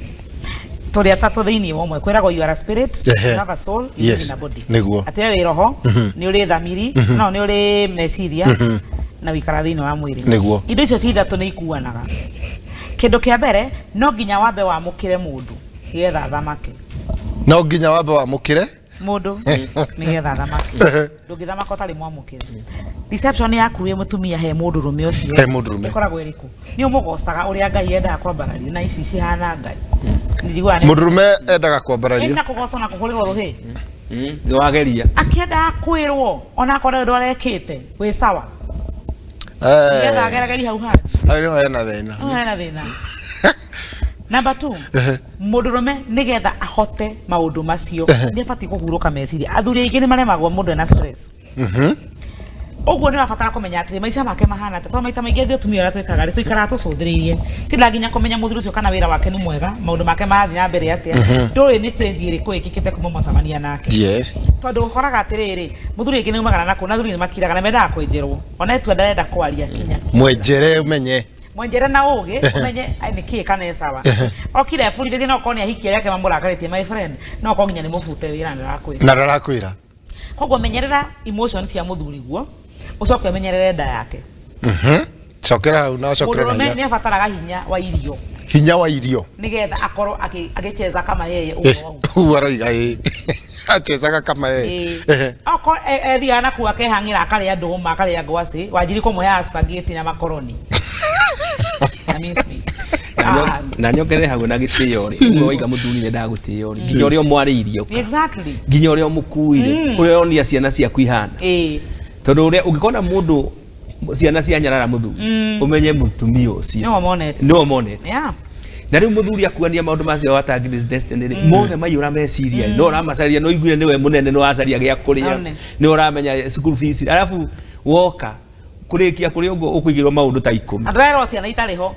Tũrĩ atatũ thĩinĩ wa ũmwe. Kwĩragwo you are a spirit, you have a soul, you live in a body. Nĩguo. Atĩ we wĩ roho, nĩ ũrĩ thamiri, no nĩ ũrĩ meciria na wĩikara thĩinĩ wa mwĩrĩ. Nĩguo. Indo icio ci ithatũ nĩ ikuanaga. Kĩndũ kĩa mbere no nginya wambe wamũkĩre mũndũ nĩgetha athamake. No nginya wambe wamũkĩre Mũndũ nĩgetha athamake. Ndũngĩthamaka ũtarĩ mwamũkĩre. Reception yaku wĩ mũtumia he mũndũrũme ũcio. He mũndũrũme. Ĩkoragwo ĩrĩkũ? Nĩ ũmũgocaga ũrĩa Ngai endaga kwambarario na ici cihana Ngai. Njiguaga nĩ Mũndũrũme endaga kwambarario. Ena kũgocwo na kũhũrĩrwo rũhĩ. Nĩ wageria. Akĩendaga kwĩrwo onakorwo ũndũ arekĩte wĩ sawa. Nĩgetha agerageri hau hangĩ. Hau nĩho hena thĩna. Hau hena thĩna. Number 2, mũndũrũme nĩgetha ahote maũndũ macio nĩ abatiĩ kũhurũka meciria. Athuri aingĩ nĩ maremagwo mũndũ ena stress. Ũguo nĩ ũrabatara kũmenya atĩrĩ maica make mahana atĩa, tondũ maita maingĩ ithuĩ atumia ũrĩa twĩkaga rĩ, tũikaraga tũcũthĩrĩirie. Ti nginya kũmenya mũthuri ũcio kana wĩra wake nĩ mwega, maũndũ make marathiĩ na mbere atĩa. Ndũĩ nĩ change ĩrĩkũ ĩkĩkĩte kuma mwacemania nake. Yes. Tondũ ũkoraga atĩrĩrĩ, mũthuri rĩngĩ nĩ aumagara na kũu, na athuri nĩ makiraga na mendaga kwenjerwo. Ona etua ndarenda kwaria kinya. Mwenjere ũmenye. Mwenjere na ũgĩ ũmenye nĩ kĩĩ kana sawa. Okire eburithĩtie no okorwo nĩ ahiki arĩa ake mamũrakarĩtie, my friend, no okorwo nginya nĩ mũbute wĩra na ndarakwĩra. Na ndarakwĩra. Koguo menyerera emotions cia mũthuri guo, ũcoke ũmenyerere nda yake. Cokera hau na ũcokere na Mũndũrũme hinya. nĩ abataraga hinya wa irio. Hinya wa irio. Nĩgetha akorwo agĩcheza kama yeye ũguo. Ũguo aroiga ĩ. Achezaga kama yeye. Okorwo ethiaga na kũu akehang'ĩra akarĩa ndũma, akarĩa ngwacĩ, wanjiri kũmũheaga spaghetti na makoroni. Na mincemeat. Na nyongerere hau na gĩtĩo rĩ, ũguo waiga mũthuri nĩendaga gũtĩo rĩ, nginya ũrĩa ũmwarĩirie ũka. Exactly. Nginya ũrĩa ũmũkuire, ũrĩa onia ciana ciaku ihana. Tondũ ũrĩa ũngĩkona mũndũ ciana cia nyarara mũthuri, ũmenye mũtumia ũcio. Nĩwe ũmonete. Nĩwe ũmonete. Yeah. Na rĩu mũthuri akuania maũndũ macio wa Grace Destiny rĩ, mothe maiyũra meciria, no ũramacaria, no ũiguire nĩwe mũnene, nĩ wacaria gĩa kũrĩa, nĩ ũramenya school fees, arabu woka kũrĩkia kũrĩa ũguo ũkũigĩrwo maũndũ ta 10. Andũ arerwo ciana itarĩ ho.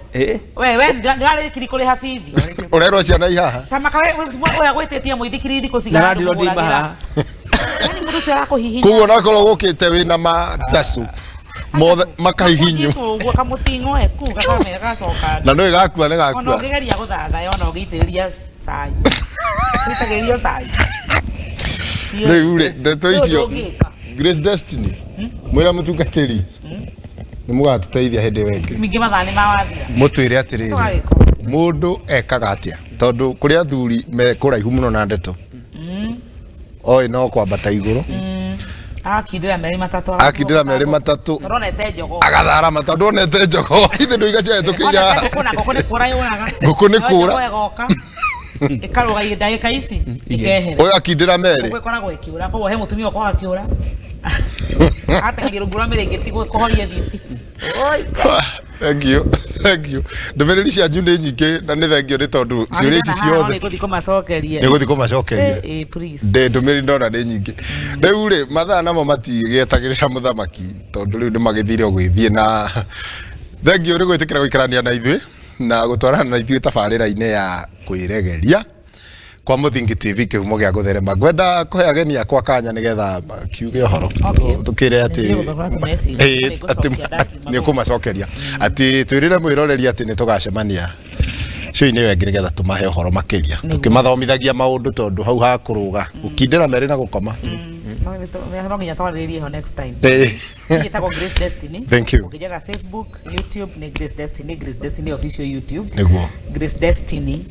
We nĩwarĩkiri kũrĩha bithi. Ũrerwo ciana ihaha? Ta maka we ũyũ agwĩtĩtie mũithikiri thikũ cigana Na randiro ndima haha. Yaani mũndũ ũcio arakũhihinya. Koguo onakorwo gũkĩte wĩna madacu mothe makahihinywo. Ũguo kamũting'o eku gakamera gacoka. Na nĩũĩ gakua nĩ gakua. Ona ũngĩgeria gũthathaya ona ũngĩitĩrĩria cai. Ũitagĩrĩrio cai. Rĩu rĩ, ndeto icio Grace Destiny mwĩra mũtungatĩri nĩ mũgatũteithia hĩndĩ ĩyo ĩngĩ. Ningĩ mathaa nĩ mawathira. Mũtwĩre atĩrĩrĩ, mũndũ ekaga atĩa? Tondũ kũrĩ athuri me kũraihu mũno na ndeto. Oĩ no kwambata igũrũ. Akindĩra merĩ matatũ. Akindĩra merĩ matatũ. Ndonete njogo. Agatharama tondũ ndonete njogo. Ithe ndũiga ciahĩtũkĩire haha. Ngũkũ na ngũkũ nĩ kũra yũraga. Ngũkũ nĩ kũra. Njogo ĩgoka. Ĩkarũga ndagĩka ici ĩkehera. Ũyũ akindĩra merĩ. Ngũkũ ĩkoragwo ĩkĩũra. Koguo he mũtumia ũkoragwo akĩũra. Atengeria rungu rwa mĩrĩngĩti kũhoria thiti. Thank you. Thank you. Ndũmĩrĩri cianyu nĩ nyingĩ na nĩ thengio nĩ tondũ ciũria ici ciothe nĩ ngũthiĩ kũmacokeria. Nĩ ngũthiĩ kũmacokeria. Please. Ndũmĩrĩri ndona nĩ nyingĩ. Rĩu rĩ, mathaa namo matigĩetagĩrĩra mũthamaki tondũ rĩu nĩ magĩthire o gwĩthiĩ na thengio nĩ gwĩtĩkĩra gũikarania na ithuĩ na gũtwarana na ithuĩ tabarĩra-inĩ ya kwĩregeria kwa Mũthingi TV kĩhumo gĩa gũtherema. Ngwenda kũhe ageni akwa kanya nĩgetha kiuge ũhoro. Tũkĩre atĩ nĩ ũkũmacokeria. Atĩ twĩrĩre mwĩroreri atĩ nĩ tũgacemania show-inĩ ĩyo ĩngĩ nĩgetha tũmahe ũhoro makĩria. Tũkĩmathomithagia maũndũ tondũ hau ha kũrũga, gũkindĩra merĩ na gũkoma. No nginya twarĩrĩrie ho next time. Njĩtagwo Grace Destiny. Thank you. Ũngĩnjetha Facebook, YouTube nĩ Grace Destiny, Grace Destiny official YouTube. Nĩguo. Grace Destiny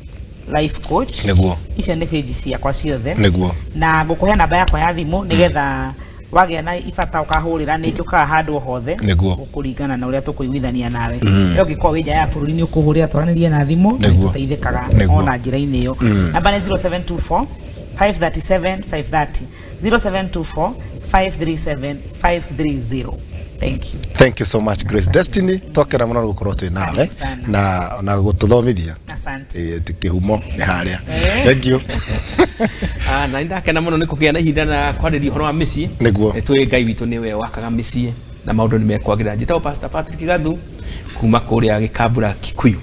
life coach. Nĩguo. Icio nĩ page ciakwa ciothe. Nĩguo. Na ngũkũhe namba yakwa ya thimũ nĩgetha wagĩa na ibata ũkahũrĩra nĩ njũkaga handũ hothe. Nĩguo. Gũkũringana na ũrĩa tũkũiguithania nawe. Rĩu ũngĩkorwo wĩ nja ya bũrũri nĩ ũkũhũrĩra twaranĩrie na thimũ na tũteithĩkaga ona njĩra-inĩ ĩyo. Namba nĩ 0724 537 530. 0724 537 530. Thank you. Thank you so much Grace Destiny. Twakena mũno gũkorwo twĩ nawe na na gũtũthomithia. Asante. Kĩhumo nĩ harĩa. Thank you. Na ndakena mũno nĩ kũgĩa na ihinda na kwarĩria ũhoro wa mĩciĩ. Nĩguo. Tũĩ Ngai witũ nĩwe wakaga mĩciĩ na maũndũ nĩ mekwagĩrĩra. Njĩtagwo Pastor Patrick Gathu kuma kũrĩa Gĩkambura Kikuyu.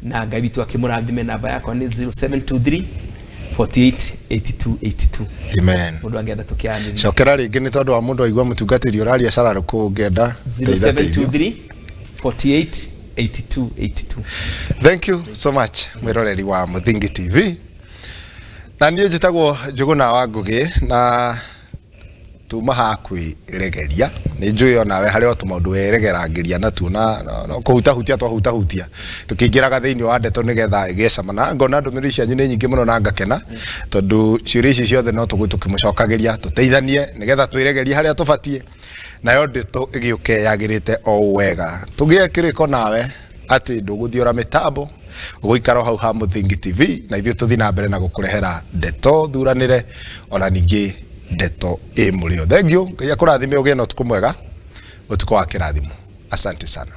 Na Ngai witũ akĩmũrathime. Namba yakwa nĩ 0723 48 82 82. Amen. Mũndũ angĩenda tũkĩaranĩria. Cokera rĩngĩ nĩ tondũ wa mũndũ aigua mũtungatĩri ũraria cararũkũ ũngĩenda 0723 48 82 82. Thank you so much mwĩroreri wa Mũthingi TV. Na niĩ njĩtagwo Njũgũna wa Ngũgĩ na Tuma ha kwĩregeria, nĩ njũĩ onawe harĩ o tũmaũndũ weregerangĩria natuo na no kũhutahutia twahutahutia tũkĩingĩraga thĩinĩ wa ndeto nĩgetha ĩgĩe cama, na ngona ndũmĩrĩri cianyu nĩ nyingĩ mũno na ngakena tondũ ciũria ici ciothe no tũgũ tũkĩmũcokagĩria tũteithanie nĩgetha twĩregerie harĩa tũbatiĩ, nayo ndeto ĩgĩũke yagĩrĩte o ũũ wega. Tũgĩe kĩrĩko nawe atĩ ndũgũthiora mĩtambo, ũgũikara o hau ha Mũthingi TV na ithuĩ tũthiĩ na mbere na gũkũrehera ndeto thuranĩre ona ningĩ ndeto ĩ mũrĩo. Thengiũ, Ngai akũrathime, ũgĩe na ũtukũ mwega, ũtukũ wa kĩrathimo. Asante sana.